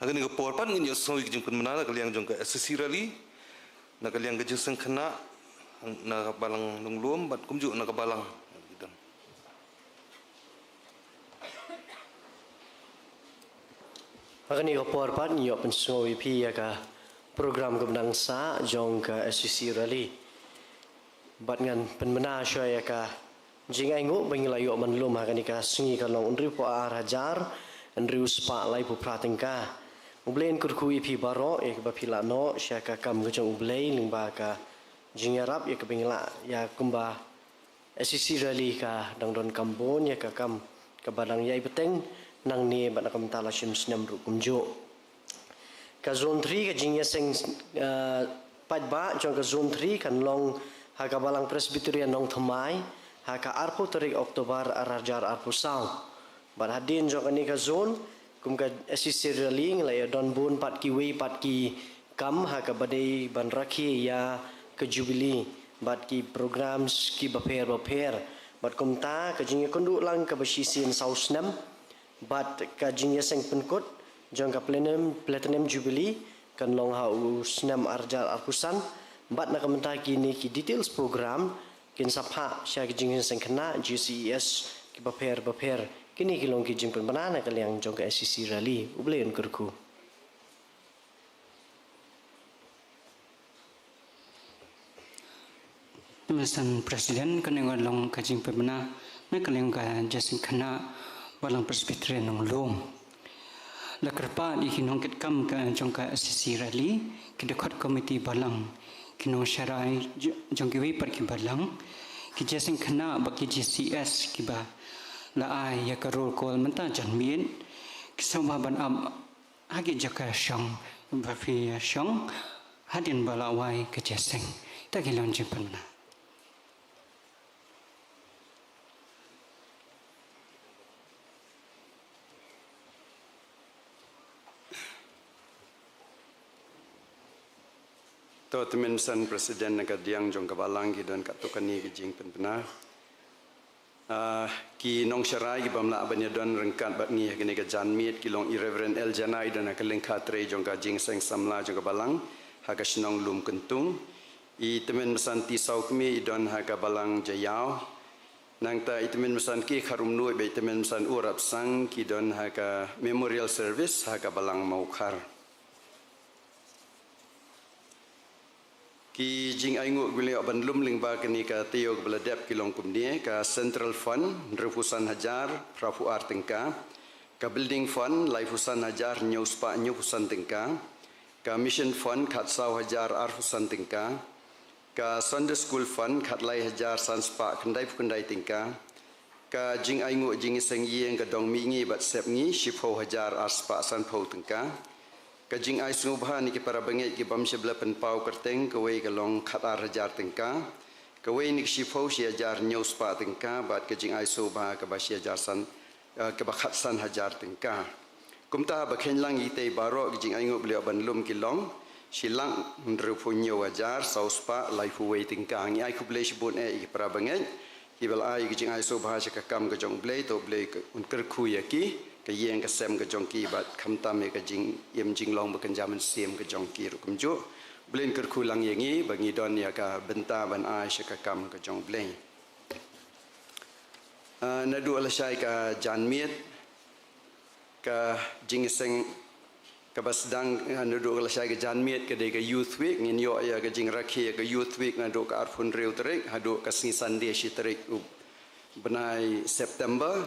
Ha kane ka por pat ngin ïohsngew ïa ka jingpynbna na ka liang jong ka S C C rally, na ka liang ka jingseng khynnah, na ka balang Nonglum bad kumjuh na ka balang. Ha kane ka por pat ngin ïoh pynsngew ïa phi ïa ka program kaba dang sah jong ka S C C rally. Bad ngan pynbna shuwa ïa ka jingainguh ba ngi la ïoh ban lum ha kane ka sngi ka long hynriewphew ar hajar hynriew spah laiphew phra tyngka. U Blei un kyrkhu ïa phi baroh ïa kaba phi la noh sha ka kam ka jong U Blei lyngba ka jingïarap ïa kaba ngi la ïa kumba S C C rally ka dang donkam bun ïa ka kam kaba dang ïai bteng nangne bad na ka bynta la shim snem ruh kumjuh. Ka zone three ka jingïaseng, eh, paidbah jong ka zone three kan long ha ka Balang Presbyterian Nongthymmai ha ka arphew tarik October ar hajar arphew saw. Bad hadien jong kane ka zone kum ka S C C rally ngi la ïa don bun pat kiwei pat ki kam ha kaba dei ban rakhe ïa ka Jubilee bad ki programs kiba pher bapher. Bad kumta ka jingïakynduh lang kaba shisien saw snem bad ka jingïaseng pynkut jong ka Platinum, Platinum Jubilee kan long ha u snem ar hajar arphew san. Bad na ka bynta kine ki details program kin sa phah sha ki jingïaseng khynnah G C E S kiba pher bapher. Kine ki long ki jingpynbna na ka liang jong ka S C C rally. U Blei un kyrkhu. Te Mister President, kane ka long ka jingpynbna na ka liang ka jingïaseng khynnah Balang Presbyterian Nonglum. La kyrpad ïa ki nongkitkam ka jong ka S C C rally, ki dkhot komiti balang, ki nongsharai j-, jong kiwei pat ki balang, ki jingïaseng khynnah bad ki G C E S kiba la ai ïa ka roll call mynta janmiet, ki sngewbha ban ap ha ki jaka shong, ba phi shong, hadien ba la wai ka jingïaseng. Te ki long jingpynbna. To, te Mister President, na ka liang jong ka balang ki don katto katne ki jingpynbna. Ah, ki nongsharai kiba ym lah ban ïadon ryngkat bad ngi ha kane ka janmiet ki long i Reverend L Janai i don ha ka lyngkha trei jong ka jingïaseng samla jong ka balang ha ka shnong Lumkyntung. I Tymmen Basan T Sawkmie i don ha ka balang Jaïaw. Nangta i Tymmen Basan K Kharumnuid bad i Tymmen Basan U Rapsang ki don ha ka memorial service ha ka balang Mawkhar. Ki jingainguh ba ngi la ïoh ban lum lyngba kane ka taïew kaba la dep ki long kumne: ka Central Fund hynriewphew san hajar phraphew ar tyngka, ka Building Fund laiphew san hajar hynñiew spah hynñiewphew san tyngka, ka Mission Fund khatsaw hajar arphew san tyngka, ka Sunday School Fund khatlai hajar san spah khyndaiphew khyndai tyngka, ka jingainguh jingïaseng ïing ka Dong Mihngi bad Sepngi shiphew hajar ar spah sanphew tyngka, ka jingai sngewbha na ki para bangeit ki bym shym la pynpaw kyrteng kawei ka long khatar hajar tyngka, kawei na ki shiphew shi hajar hynñiew spah tyngka bad ka jingai sngewbha kaba shi hajar san, eh, kaba khatsan hajar tyngka. Kumta ba kheiñ lang ïa kitei baroh ki jingainguh ba la ïoh ban lum ki long shi lak hynriewphew hynñiew hajar saw spah laiphew wei tyngka. Ngi ai khublei shibun eh ïa ki para bangeit kiba la ai ïa ki jingai sngewbha sha ka kam ka jong U Blei, to U Blei un kyrkhu ïa ki, ka ïing ka sem ka jong ki bad khamtam ïa ka jingim jinglong ba kynja mynsiem ka jong ki ruh kumjuh. U Blei un kyrkhu lang ïa ngi ba ngi don ïa ka bynta ban ai sha ka kam ka jong U Blei. Ah, naduh lashai ka janmiet, ka jingïaseng kaba sdang, ah, naduh lashai ka janmiet ka dei ka Youth Week, ngin ïoh ïa ka jingrakhe ïa ka Youth Week naduh ka arphew hynriew tarik haduh ka sngi Sunday shi tarik u bnai September,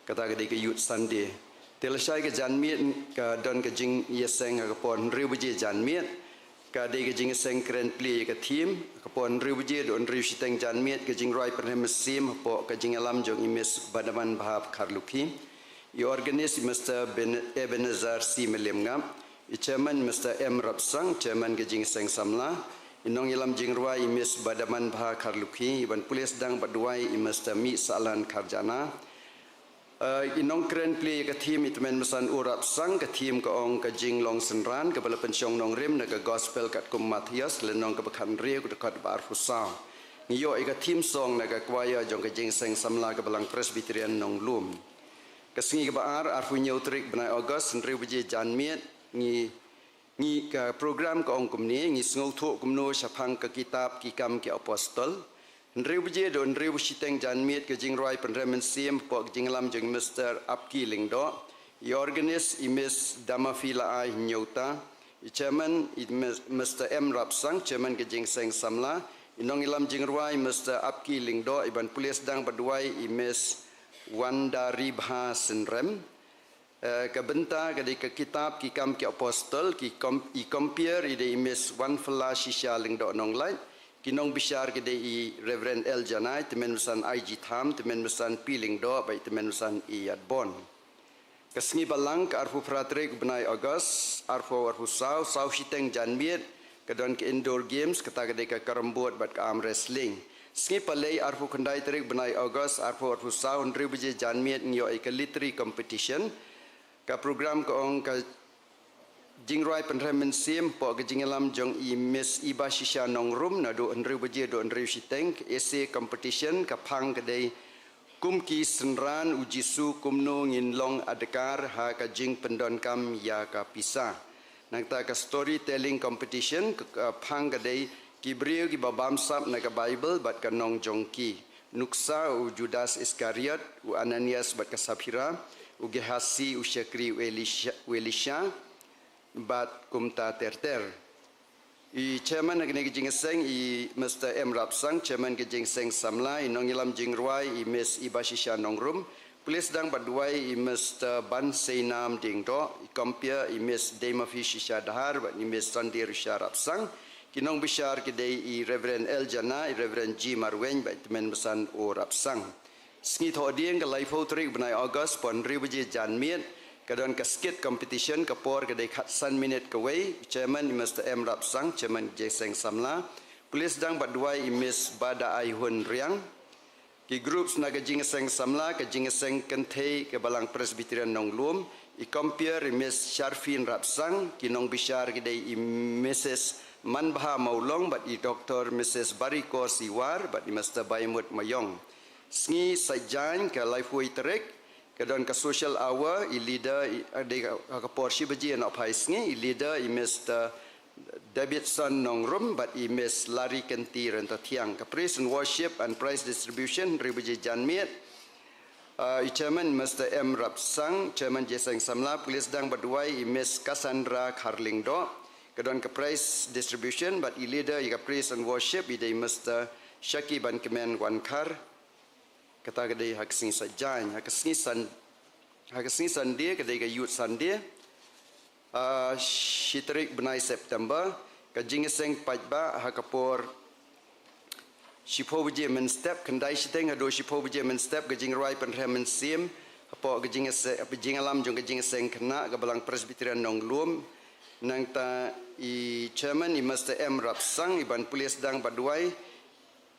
kata ka dei ka Youth Sunday. Te lashai ka janmiet ka don ka jingïaseng ha ka por hynriew baje janmiet, ka dei ka jingïaseng kren plie ïa ka theme, ka por hynriew baje haduh hynriew shiteng janmiet, ka jingrwai pynrem mynsiem hapoh ka jingïalam jong i Miss Badamanbha Kharlukhi. I organist i Mister Ben-, Ebenezer C Meliemngap, i chairman Mister M Rapsang, chairman ka jingïaseng samla, i nongïalam jingrwai i Miss Badamanbha Kharlukhi, i ban pule sdang bad duwai i Mister Mihsahlan Kharjana. Eh, i nongkren plie ïa ka theme i Tymmen Basan U Rapsang, ka theme ka ong ka jinglong synran kaba la pynshong nongrim na ka Gospel katkum u Mathaios, lynnong kaba khathynriew, ka dkhot ba arphew saw. Ngi ïoh ïa ka theme song na ka choir jong ka jingïaseng samla ka Balang Presbyterian Nonglum. Ka sngi kaba ar, arphew hynñiew tarik bnai August, hynriew baje janmiet, Ngi, ngi ka program ka ong kumne, ngi sngewthuh kumno shaphang ka kitab Ki Kam ki Apostol. Hynriew baje haduh hynriew shiteng janmiet ka jingrwai pynrem mynsiem hapoh ka jingïalam jong i Mister Apki Lyngdoh. I organist i Miss Damafi Laai Hynñiewta. I chairman i Mis-, Mister M Rapsang, chairman ka Jingseng Samla. I nongïalam jingrwai Mister Apki Lyngdoh, i ban pule sdang bad duwai i Miss Wanda Ribha Synrem. Eh, ka bynta ka dei ka kitab Ki Kam ki Apostol, ki kom-, i compere i dei i Miss Wanfala Shisha Lyngdoh Nonglait, ki nongbishar ki dei i Reverend L Janai, tymmen basan I G Tham, tymmen basan P Lyngdoh, bad tymmen basan I Yatbon. Ka sngi Balang ka arphew phra tarik bnai August, arphew arphew saw, saw shiteng janmiet, ka don ka indoor games, kata ka dei ka carrom board bad ka arm wrestling. Sngi Palei arphew khyndai tarik bnai August, arphew arphew saw, hynriew baje janmiet ngi ïoh ïa ka literary competition. Ka program ka ong ka jingrwai pynrem mynsiem hapoh ka jingïalam jong i Miss Iba Shisha Nongrum naduh hynriew baje haduh hynriew shiteng, ka essay competition, ka phang ka dei Kum ki synran u Jisu kumno ngin long adkar ha ka jingpyndonkam ïa ka pisa. Nangta ka storytelling competition ka, ka phang ka dei ki briew kiba bamsap na ka Bible bad ka nong jong ki. Nuksa u Judas Iskariot, u Ananias bad ka Saphira, u Gehasi, u shakri u Elisha, u Elisha, bad kumta ter ter. I chairman ha kane ka jingïaseng i Mister M Rapsang, chairman ka Jingseng Samla, i nongïalam jingrwai i Miss Iba Shisha Nongrum, pule sdang bad duwai i Mister Ban Seinam Diengdoh, i compere i Miss Deimafi Shisha Dhar bad i Miss Sandie Risha Rapsang, ki nongbishar ki dei i Reverend L Jana, i Reverend G Marwein bad i tymmen basan O Rapsang. Sngi Thohdieng ka laiphew tarik bnai August, hynriew baje janmiet, ka don ka skit competition, ka por ka dei khatsan minit kawei. Chairman i Mister M Rapsang, chairman Jingseng Samla. Pule sdang bad duwai i Miss Bada Aihun Riang. Ki groups na ka Jingseng Samla, ka Jingseng Kynthei ka Balang Presbyterian Nonglum, i compere i Miss Sharfin Rapsang, ki nongbishar ki dei i Missus Manbha Maulong bad i Doctor Missus Barikor Siwar bad i Mister Baimut Mayong. Sngi Saitjaiñ ka laiphew tarik, ka don ka social hour, i leader, i, eh, dei ka, ka por shi baje noh phai sngi, i leader i Mister Davidson Nongrum bad i Miss Larry Kenti Rentathiang. Ka praise and worship and prize distribution, hynriew baje janmiet. Ah, i chairman Mister M Rapsang, chairman Jingseng Samla, pule sdang bad duwai i Miss Cassandra Kharlyngdoh. Ka don ka prize distribution bad i leader ïa ka praise and worship i dei Mister Shaki Bankmen Wankhar. Kata ka dei ha ka sngi Saitjaiñ, ha ka sngi San-, ha ka sngi Sunday, ka dei ka Youth Sunday. Ah, shi tarik bnai September, ka Jingseng Paidbah, ha ka por shiphew baje mynstep, khyndai shiteng haduh shiphew baje mynstep, ka jingrwai pynrem mynsiem, hapoh ka jingïase-, jingïalam jong ka Jingseng Khynnah, ka Balang Presbyterian Nonglum, nangta i chairman i Mister M Rapsang, i ban pule sdang bad duwai,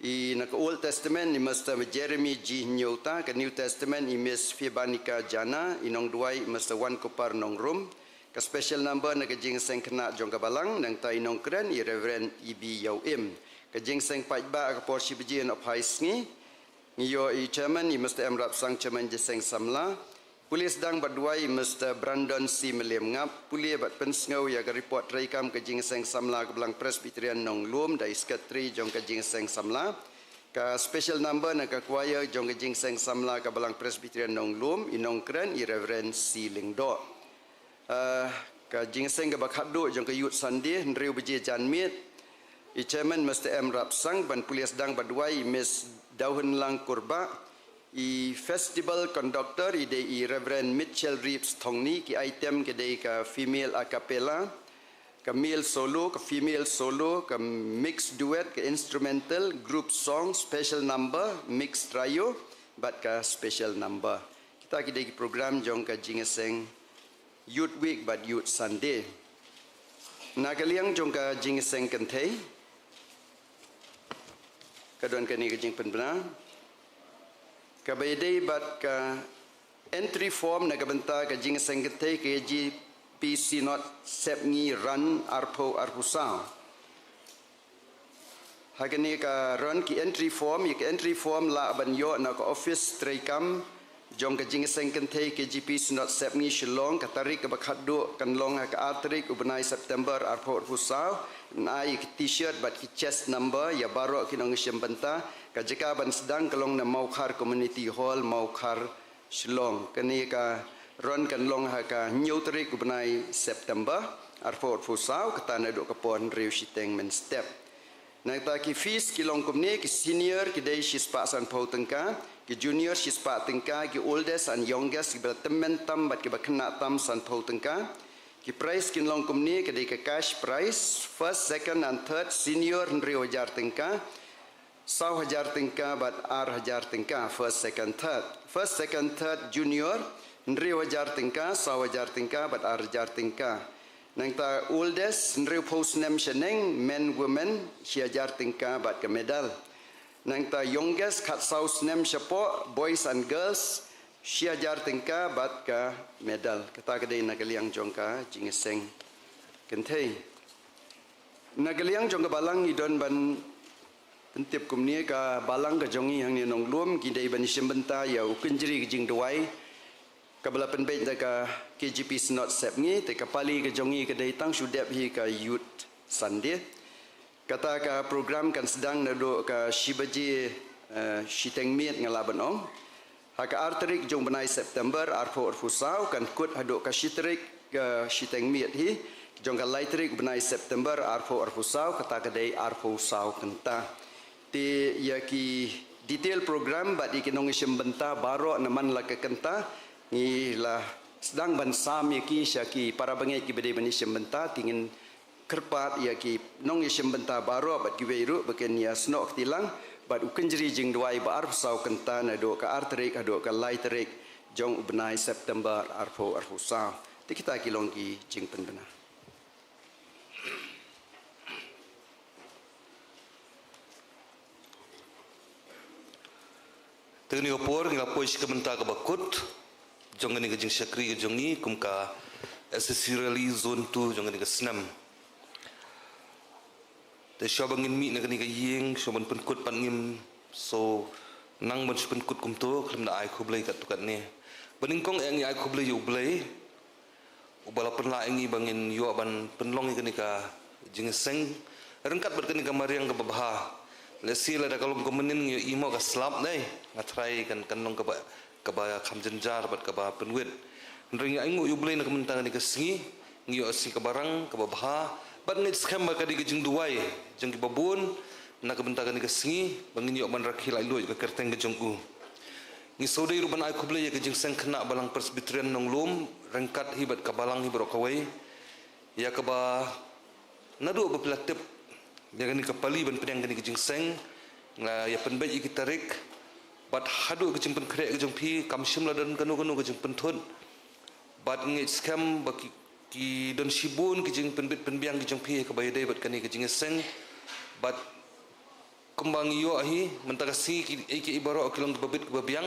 i na ka Old Testament i Mister Jeremy G Hynñiewta, ka New Testament i Miss Fibanika Jana, i nongduwai i Mister Wankupar Nongrum, ka special number na ka Jingseng Khynnah jong ka Balang, nangta i nongkren i Reverend E B Ïawim. Ka Jingseng Paidbah ka por shi baje noh phai sngi, ngi ïoh i chairman i Mister M Rapsang, chairman Jingseng Samla, pule sdang bad duwai i Mister Brandon C Meliemngap, pule bad pynsngew ïa ka report treikam ka Jingseng Samla ka Balang Presbyterian Nonglum da i secretary jong ka Jingseng Samla. Ka special number na ka choir jong ka Jingseng Samla ka Balang Presbyterian Nonglum, i nongkren i Reverend C Lyngdoh. Ah, ka Jingseng kaba khatduh jong ka Youth Sunday, hynriew baje janmiet. I chairman Mister M Rapsang, ban pule sdang bad duwai i Miss Dawhunlang Kurbah, i festival conductor i dei i Reverend Mitchell Reeves Thongni, ki item ki dei ka female a cappella, ka male solo, ka female solo, ka mixed duet, ka instrumental, group song, special number, mixed trio, bad ka special number. Kita ki dei ki program jong ka Jingseng Youth Week bad Youth Sunday. Na ka liang jong ka Jingseng Kynthei, ka don kane ka jingpynbna kaba ïadei bad ka entry form na ka bynta ka Jingseng Kynthei ka K J P Synod Sepngi Ran arphew arphew saw. Ha kane ka ran ki entry form, ïa ka entry form lah ban ïoh na ka office treikam jong ka jingïaseng kynthei K J P Synod Sepngi Shillong, ka tarik kaba khatduh kan long ha ka ar tarik u bnai September arphew arphew saw. Yn ai ïa ki T-shirt bad ki chest number ïa baroh ki nongïashim bynta. Ka jaka ban sdang ka long na Mawkhar Community Hall, Mawkhar, Shillong. Kane ka run kan long ha ka hynñiew tarik u bnai September arphew arphew saw, kata naduh ka por hynriew shiteng mynstep. Nangta ki fees ki long kumne: ki senior ki dei shispah sanphew tyngka, ki junior shispah tyngka, ki oldest and youngest, kiba tymmen tam bad kiba khynnah tam sanphew tyngka. Ki prize kin long kumne: ka dei ka cash prize, first, second and third, senior hynriew hajar tyngka, saw hajar tyngka bad ar hajar tyngka, first, second, third. First, second, third, junior, hynriew hajar tyngka, saw hajar tyngka bad ar hajar tyngka. Nangta oldest, hynriewphew snem shaneng, men, women, shi hajar tyngka bad ka medal. Nangta youngest, khatsaw snem shapoh, boys and girls, shi hajar tyngka bad ka medal. Kata ka dei na ka liang jong ka jingïaseng kynthei. Na ka liang jong ka balang, ngi don ban pyntip kumne: ka balang ka jong ngi hangne Nonglum, ki dei ban ïashim bynta ïa u kynjri ka jingduwai kaba la pynbeit da ka K J P Synod Sepngi, te ka pali ka jong ngi ka dei tang shu dep hi ka Youth Sunday. Kata ka program kan sdang naduh ka shi baje, eh, shiteng miet, nga lah ban ong. Ha ka ar tarik jong u bnai September arphew arphew saw, kan kut haduh ka shi tarik ka shiteng miet hi jong ka lai tarik u bnai September arphew arphew saw, kata ka dei arphew saw kynta. Te ïa ki detail program bad ïa ki nongïashim bynta baroh na man la ka kynta, ngi la sdang ban sam ïa ki sha ki para bangeit kiba dei ban ïashim bynta. Te ngin kyrpad ïa ki nongïashim bynta baroh bad kiwei ruh ba kin ïasnoh kti lang bad u kynjri jingduwai ba arphew saw kynta naduh ka ar tarik haduh ka lai tarik jong u bnai September arphew arphew saw. Te kita ki long ki jingpynbna. Te kane ka por ngi la poi sha ka bynta kaba kut jong kane ka jingshakri ka jong ngi kum ka S C C Rally Zone two jong kane ka snem. Te shuwa ba ngin mih na kane ka ïing, shuwa ban pynkut pat ngim sngew nang ban shu pynkut kumto, khlem da ai khublei katto katne. Ba nyngkong eh ngi ai khublei ïa U Blei uba la pynlah ïa ngi ba ngin ïoh ban pynlong ïa kane ka jingïaseng ryngkat bad kane ka mariang kaba bha. Lehse lada ka long kumne ngi ïohi mo ka slap dei, nga tharai kan, kan long kaba, kaba kham jynjar bad kaba pynwit. Hynrei ngi ainguh ïa U Blei na ka bynta kane ka sngi, ngi ïoh sngi kaba rang, kaba bha, bad ngeit skhem ba ka dei ka jingduwai jong kiba bun na ka bynta kane ka sngi ba ngin ïoh ban rakhe laitluid ïa ka kyrteng ka jong U. Ngi sngewdei ruh ban ai khublei ïa ka Jingseng Khynnah Balang Presbyterian Nonglum ryngkat hi bad ka balang hi baroh kawei, ïa kaba naduh ba phi la tip ïa kane ka pali ban pdiang kane ka jingseng, nga ïa pynbeit ïa ki tarik bad haduh ka jingpynkhreh ka jong phi kam shym la don kano kano ka jingpynthut. Bad ngeit skhem ba ki, ki don shibun ki jingpynbit pynbiang ki jong phi ha kaba ïadei bad kane ka jingïaseng. Bad kumba ngi ïoh hi mynta ka sngi, ki, ki, ki baroh ki long kiba bit kiba biang,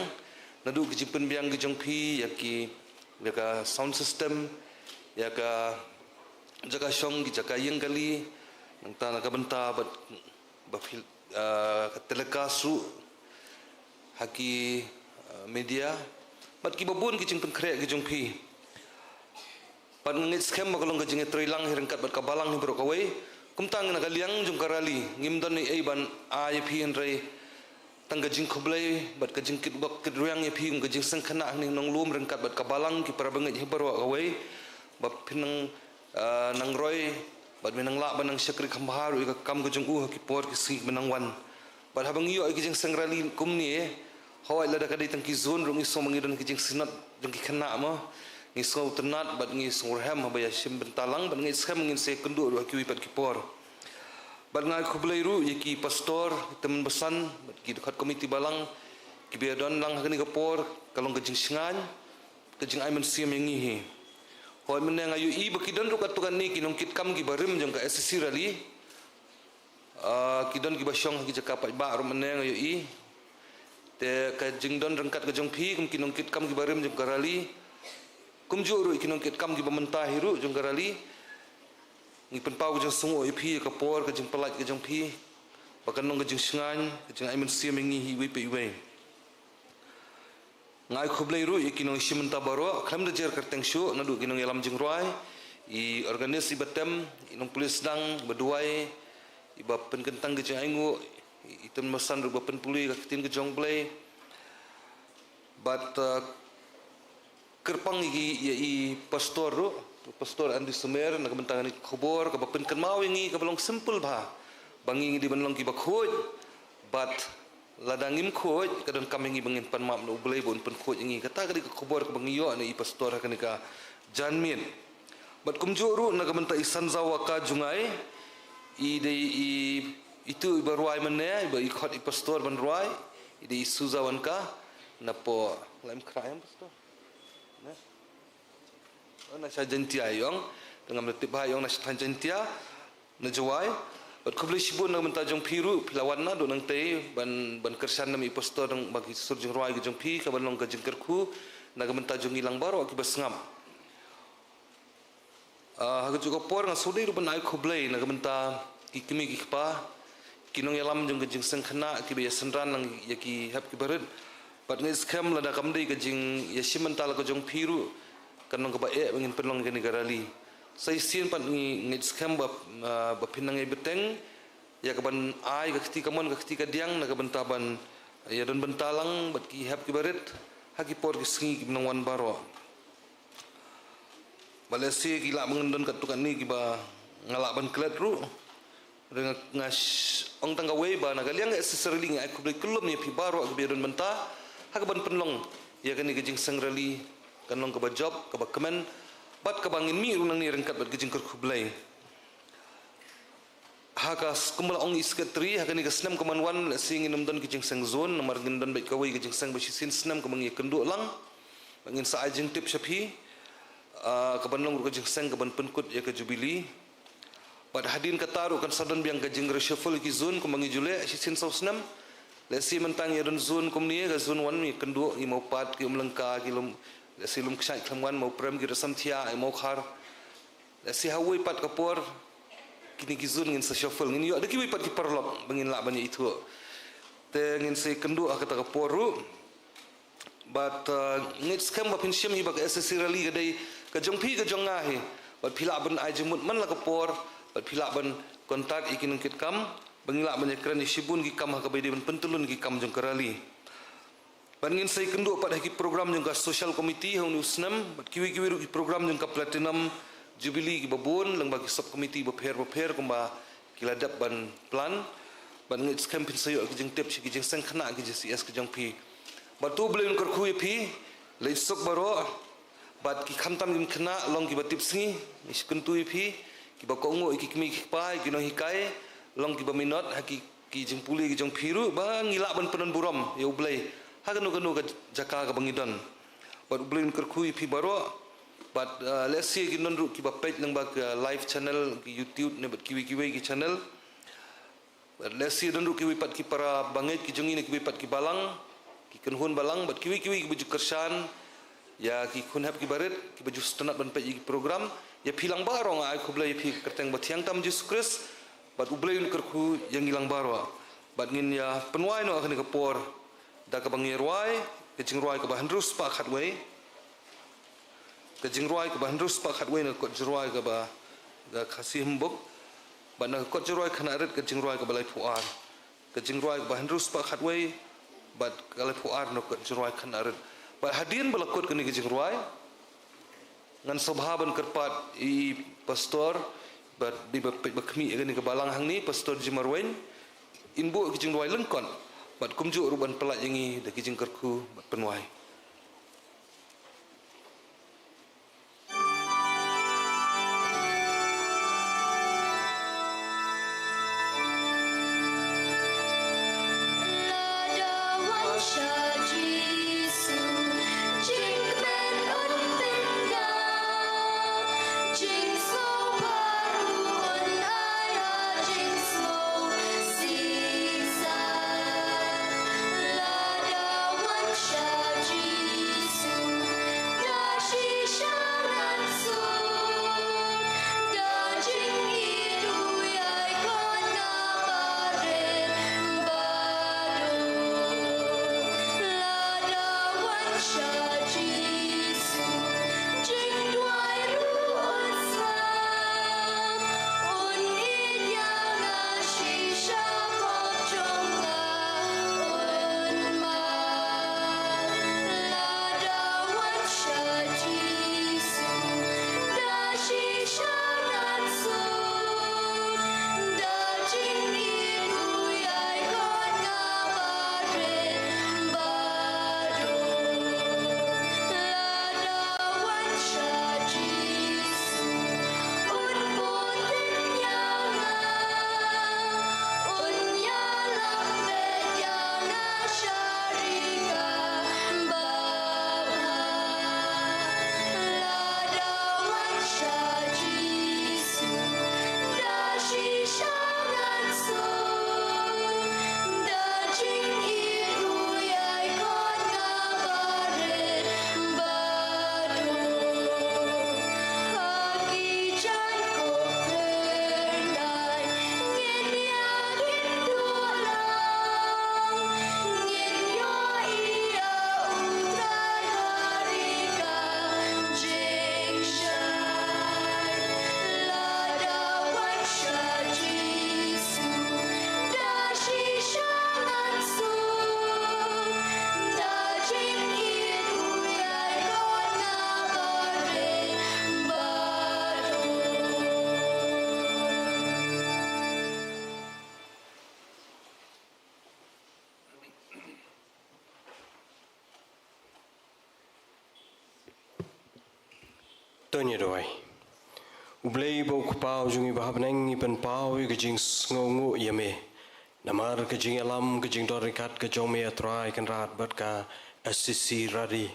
naduh ki jingpynbiang ki jong phi ïa ki, ïa ka sound system, ïa ka jaka shong, ki jaka ïeng kali, nangta na ka bynta bad ba phi, ah, ka telecast ruh ha ki, ah, media, bad kiba bun ki jingpynkhreh ki jong phi. Bad nga ngeit skhem ba ka long ka jingïatreilang hi ryngkat bad ka balang hi baroh kawei. Kumta ngi na ka liang jong ka rally ngim don ei ei ban ai ïa phi hynrei tang ka jingkhublei bad ka jingkitwak kitrwiang ïa phi kum ka Jingseng Khynnah hangne Nonglum ryngkat bad ka balang, ki para bangeit hi baroh kawei, ba phin nang, ah, nang roi bad phin nang lah ban nang shakri kham bha ruh ïa ka kam ka jong U ha ki por ki sngi kiba nang wan. Bad haba ngi ïoh ïa ki jingseng rally kumne, hooid lada ka dei tang ki zone ruh ngi sngew ba ngi don ki jingsynod jong ki khynnah mo, ngi sngewtynnat bad ngi sngewrhem haba ïashim bynta lang, bad ngeit skhem ngin sa ïakynduh ruh ha kiwei pat ki por. Bad nga ai khublei ruh ïa ki pastor, ki tymmen basan bad ki dkhot komiti balang kiba ïadon lang ha kane ka por, ka long ka jingshngaiñ, ka jingai mynsiem ïa ngi hi. Hooid mynne nga ïohi ba ki don ruh katto katne ki nongkitkam kiba rim jong ka S C C rally. Ah, ki don kiba shong ha ki jaka paidbah ruh mynne nga ïohi. Te ka jingdon ryngkat ka jong phi kum ki nongkitkam kiba rim jong ka rally, kumjuh ruh ki nongkitkam kiba mynta hi ruh jong ka rally, ngi pynpaw ka jingsngewnguh ïa phi ïa ka por, ka jingpyllait ka jong phi, ba kan long ka jingshngaiñ, ka jingai mynsiem ïa ngi hi iwei pa iwei. Nga ai khublei ruh ïa ki nongshim bynta baroh, khlem da jer kyrteng shuh, naduh ki nongïalam jingrwai, i organist iba tem, i nongpulit sdang, iba duwai, iba pynkyntang ka jingainguh, i, i tymmen basan ruh ba pynpule ka ktien ka jong U Blei. Bad, uh, kyrpang ïa i, ïa i pastor ruh, Pastor Andy Sumer, na ka bynta kane ka khubor kaba pynkynmaw ïa ngi kaba long simple bha, ba ngi ngi dei ban long kiba khuid, bad lada ngim khuid, ka donkam ïa ngi ba ngin pan map na U Blei ba un pynkhuid ïa ngi. Kata ka dei ka khubor kaba ngi ïoh na i pastor ha kane ka janmiet. Bad kumjuh ruh na ka bynta i Sanzawa Ka Jngai, i dei i, itu iba rwai mynne, iba i khot i pastor ban rwai, i dei i Suzawan Ka, napoh, lem khraem pastor. Na? Oh, na sha Jaintia i ong, te ngam da tip bha i ong na sha thaiñ Jaintia, na Jowai. Bad khublei shibun na ka bynta jong phi ruh, phi la wan naduh nangtei, ban, ban kyrshan na i pastor, na bad ki sur jingrwai ki jong phi, kaba long ka jingkyrkhu, na ka bynta jong ngi lang baroh kiba sngap. Ah, ha kajuh ka por nga sngewdei ruh ban ai khublei na ka bynta ki kmie ki kpa, ki nongïalam jong ka jingseng khynnah kiba ïa synran lang ïa ki hep kiba rit. Bad nga ngeit skhem lada kam dei ka jingïashim bynta la ka jong phi ruh, kan long kaba eh ba ngin pynlong ïa kane ka rally. Sa shisien pat ngi ngeit skhem ba, ah, ba phin nang ïai bteng ïa kaban ai ka kti kamon ka kti kadiang na ka bynta ban ïadon bynta lang bad ki hep kiba rit ha ki por ki sngi kiba nang wan baroh. Ba lehse ki lah ban don katto katne kiba nga lah ban klet ruh. Hynrei nga, nga sh-, ong tang kawei ba na ka liang ka S C C rally nga ai khublei kyllum ïa phi baroh kiba ïadon bynta ha kaban pynlong ïa kane ka jingseng rally, kan long kaba jop, kaba kmen, bad kaba ngin mih ruh nangne ryngkat bad ka jingkyrkhu Blei. Ha ka s-, kumba la ong i secretary, ha kane ka snem kaban wan, lehse ngin ym don ki jingseng zone, namar ngin don beit kawei ka jingseng ba shisien snem kaba ngi ïakynduh lang. Ba ngin sa ai jingtip sha phi, ah, kaban long ruh ka jingseng kaban pynkut ïa ka Jubilee. Bad hadien kata ruh kan sa don biang ka jingreshuffle ki zone kumba ngi ju leh shisien saw snem. Lehse mynta ngi ïa don zone kumne, ka zone one ngi ïakynduh, ngi Mawpat, ki Umlyngka, ki Lum, lehse Lumkshait, Khlem Wan, Mawprem, ki Rangsamthia, ngi Mawkhar. Lehse ha uwei pat ka por, kine ki zone ngin sa shuffle, ngin ïoh da kiwei pat ki paralok ba ngin lah ban ïa ithuh. Te ngin sa ïakynduh ha kata ka por ruh. Bad, uh, ngeit skhem ba phin shem hi ba ka S C C rally ka dei ka jong phi ka jong nga hi. Bad phi lah ban ai jingmut man la ka por, bad phi lah ban contact ïa ki nongkitkam ba ngi lah ban ïakren ïa shibun ki kam ha kaba ïadei ban pyntyllun ki kam jong ka rally. Bad ngin sa ïakynduh pat ha ki program jong ka social committee ha une u snem, bad kiwei kiwei ruh ki program jong ka Platinum Jubilee kiba bun, lyngba ki sub committee bapher bapher kumba ki la dep ban plan. Bad ngeit skhem phin sa ïoh ki jingtip sha ki jingseng khynnah ki J C S ki jong phi. Bad to U Blei un kyrkhu ïa phi, leit suk baroh. Bad ki khamtam kim khynnah long kiba tipsngi, ngi sngewkyntu ïa phi, kiba kohnguh ïa ki kmie ki kpa, ïa ki nonghikai, long kiba minot ha ki ki jingpule ki jong phi ruh ba ngi lah ban pyndon burom ïa U Blei ha kano kano ka jaka kaba ngi don. Bad U Blei un kyrkhu ïa phi baroh. Bad, uh, lehse kin don ruh kiba peit lyngba ka live channel ki YouTube ne bad kiwei kiwei ki channel. Bad lehse don ruh kiwei pat ki para bangeit ki jong ngi ne kiwei pat ki balang, ki kynhun balang bad kiwei kiwei kiba ju kyrshan ïa ki khun hep kiba rit kiba ju sngewtynnat ban peit ïa ki program. Ïa phi lang baroh nga ai khublei ïa phi ha ka kyrteng ba thiang tam Jisu Khrist. Bad U Blei un kyrkhu ïa ngi lang baroh. Bad ngin ïa pynwai noh ha kane ka por da kaba ngi rwai ka jingrwai kaba hynriew spah khatwei. Ka jingrwai kaba hynriew spah khatwei na ka kot jingrwai kaba ka Khasi Hymnbook. Bad na ka kot jingrwai khynnah rit ka jingrwai kaba laiphew ar. Ka jingrwai kaba hynriew spah khatwei bad ka laiphew ar na ka kot jingrwai khynnah rit. Bad hadien ba la kut kane ka jingrwai, ngan sngewbha ban kyrpad ïa i pastor, bad dei ba peit ba khmih ïa kane ka balang hangne, Pastor Jim Marwein, in buh ki jingrwai lyngkot, bad kumjuh ruh ban pyllait ïa ngi da ki jingkyrkhu bad pynwai. To ngin ïa duwai. U Blei bad u Kpa jong ngi ba ha bneng, ngi pynpaw ïa ka jingsngewnguh ïa me namar ka jingïalam, ka jingdon ryngkat ka jong me, A Trai Kynrad, bad ka S C C Raleigh,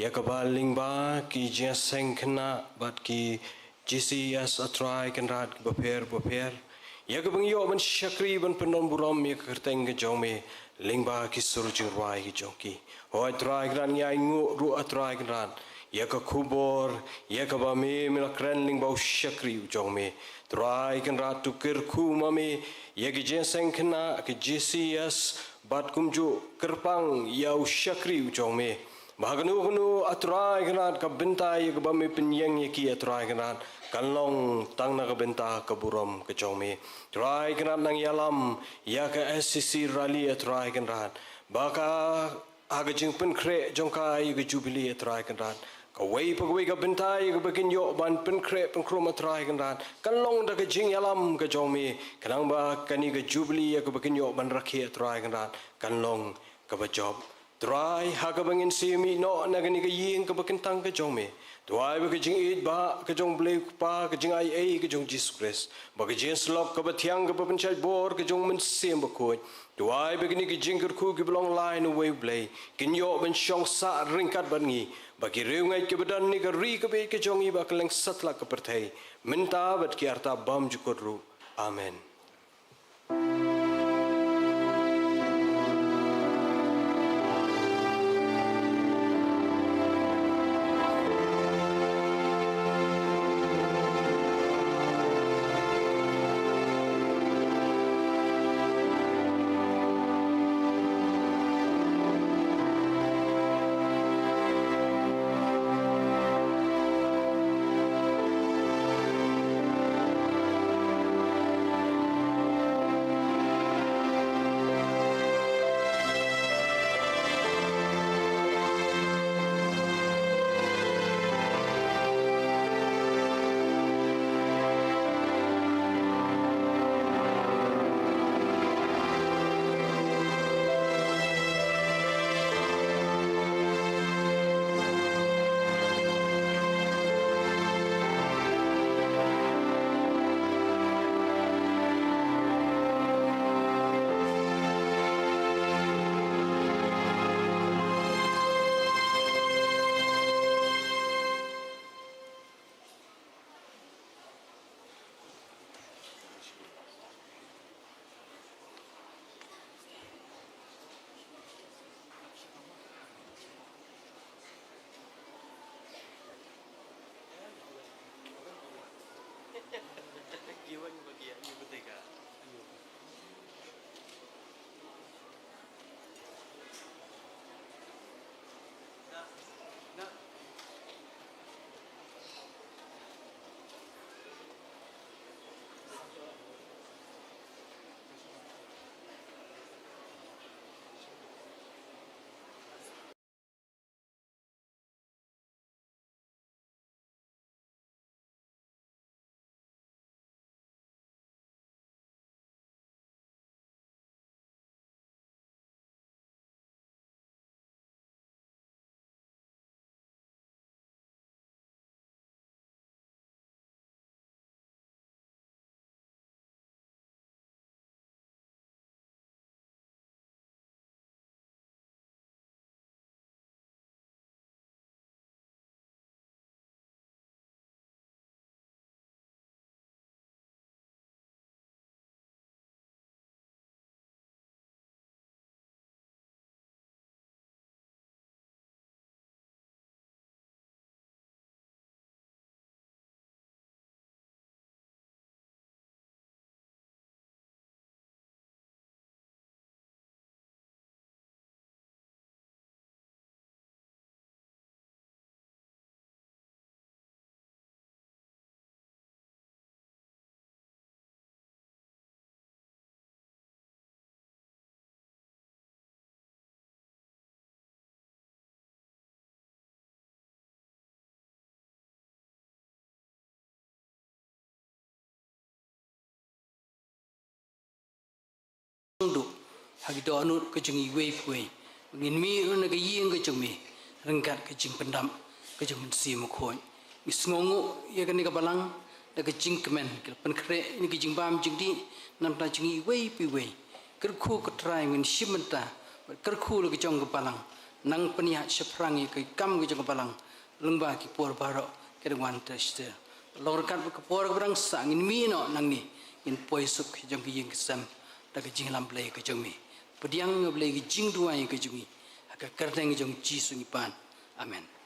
ïa kaba lyngba ki jingïaseng khynnah bad ki G C E S, A Trai Kynrad, bapher bapher, ïa kaba ngi ïoh ban shakri ban pyndonburom ïa ka kyrteng ka jong me lyngba ki sur jingrwai ki jong ki. Hooid, A Trai Kynrad, ngi ainguh ruh, A Trai Kynrad, ïa ka khubor, ïa kaba me, me la kren lyngba u shakri u jong me. A Trai Kynrad, to kyrkhu ma me ïa ki jingïaseng khynnah, ki G C E S, bad kumjuh kyrpang ïa u shakri u jong me, ba ha kano kano, A Trai Kynrad, ka bynta ïa kaba me pynïeng ïa ki, A Trai Kynrad, kan long tang na ka bynta ka burom ka jong me. A Trai Kynrad, nang ïalam ïa ka S C C Raleigh, A Trai Kynrad, ba ka ha ka jingpynkhreh jong ka ïa ka Jubilee, A Trai Kynrad, kawei pa kawei ka bynta ïa kaba kin ïoh ban pynkhreh pynkhrum, A Trai Kynrad, kan long da ka jingïalam ka jong me, khnang ba kane ka Jubilee ïa kaba kin ïoh ban rakhe, A Trai Kynrad, kan long kaba jop. Trai, ha kaba ngin sa mih noh na kane ka ïing kaba kyntang ka jong me, duwai ba ka jingïeit ba ka jong U Blei U Kpa, ka jingaiei ka jong U Jisu Khrist, ba ka jingïasyllok kaba thiang kaba pynshait bor ka jong U Mynsiem Bakhuid, duwai ba kine ki jingkyrkhu kiba long lai na uwei U Blei kin ïoh ban shong sah ryngkat bad ngi, ba ki riewngeit kiba don ha kane ka ri kaba ïeit ka jong ngi, ba ha kylleng satlak ka pyrthei, mynta bad ki arta bymjukut ruh. Amen. ha ki dohnud ka jong ngi iwei pa iwei. Ngin mih ruh na ka ïing ka jong me ryngkat ka jingpyndap ka jong u Mynsiem Bakhuid. Ngi sngewnguh ïa kane ka balang da ka jingkmen, ka pynkhreh ïa ka jingbam jingdih na ka bynta jong ngi iwei pa iwei. Kyrkhu ko Trai, ngin shim bynta bad kyrkhu la ka jong ka balang, nang pynïaid shaphrang ïa ka kam ka jong ka balang lyngba ki por baroh ki dang wan ter ter. Long ryngkat bad ka por kaba dang sah, ngin mih noh nangne, ngin poi suk sha jong ka ïing ka sem da ka jingïalam Blei ka jong me. Pdiang ïa U Blei ka jingduwai ka jong ngi ha ka kyrteng jong U Jisu ngi pan. Amen.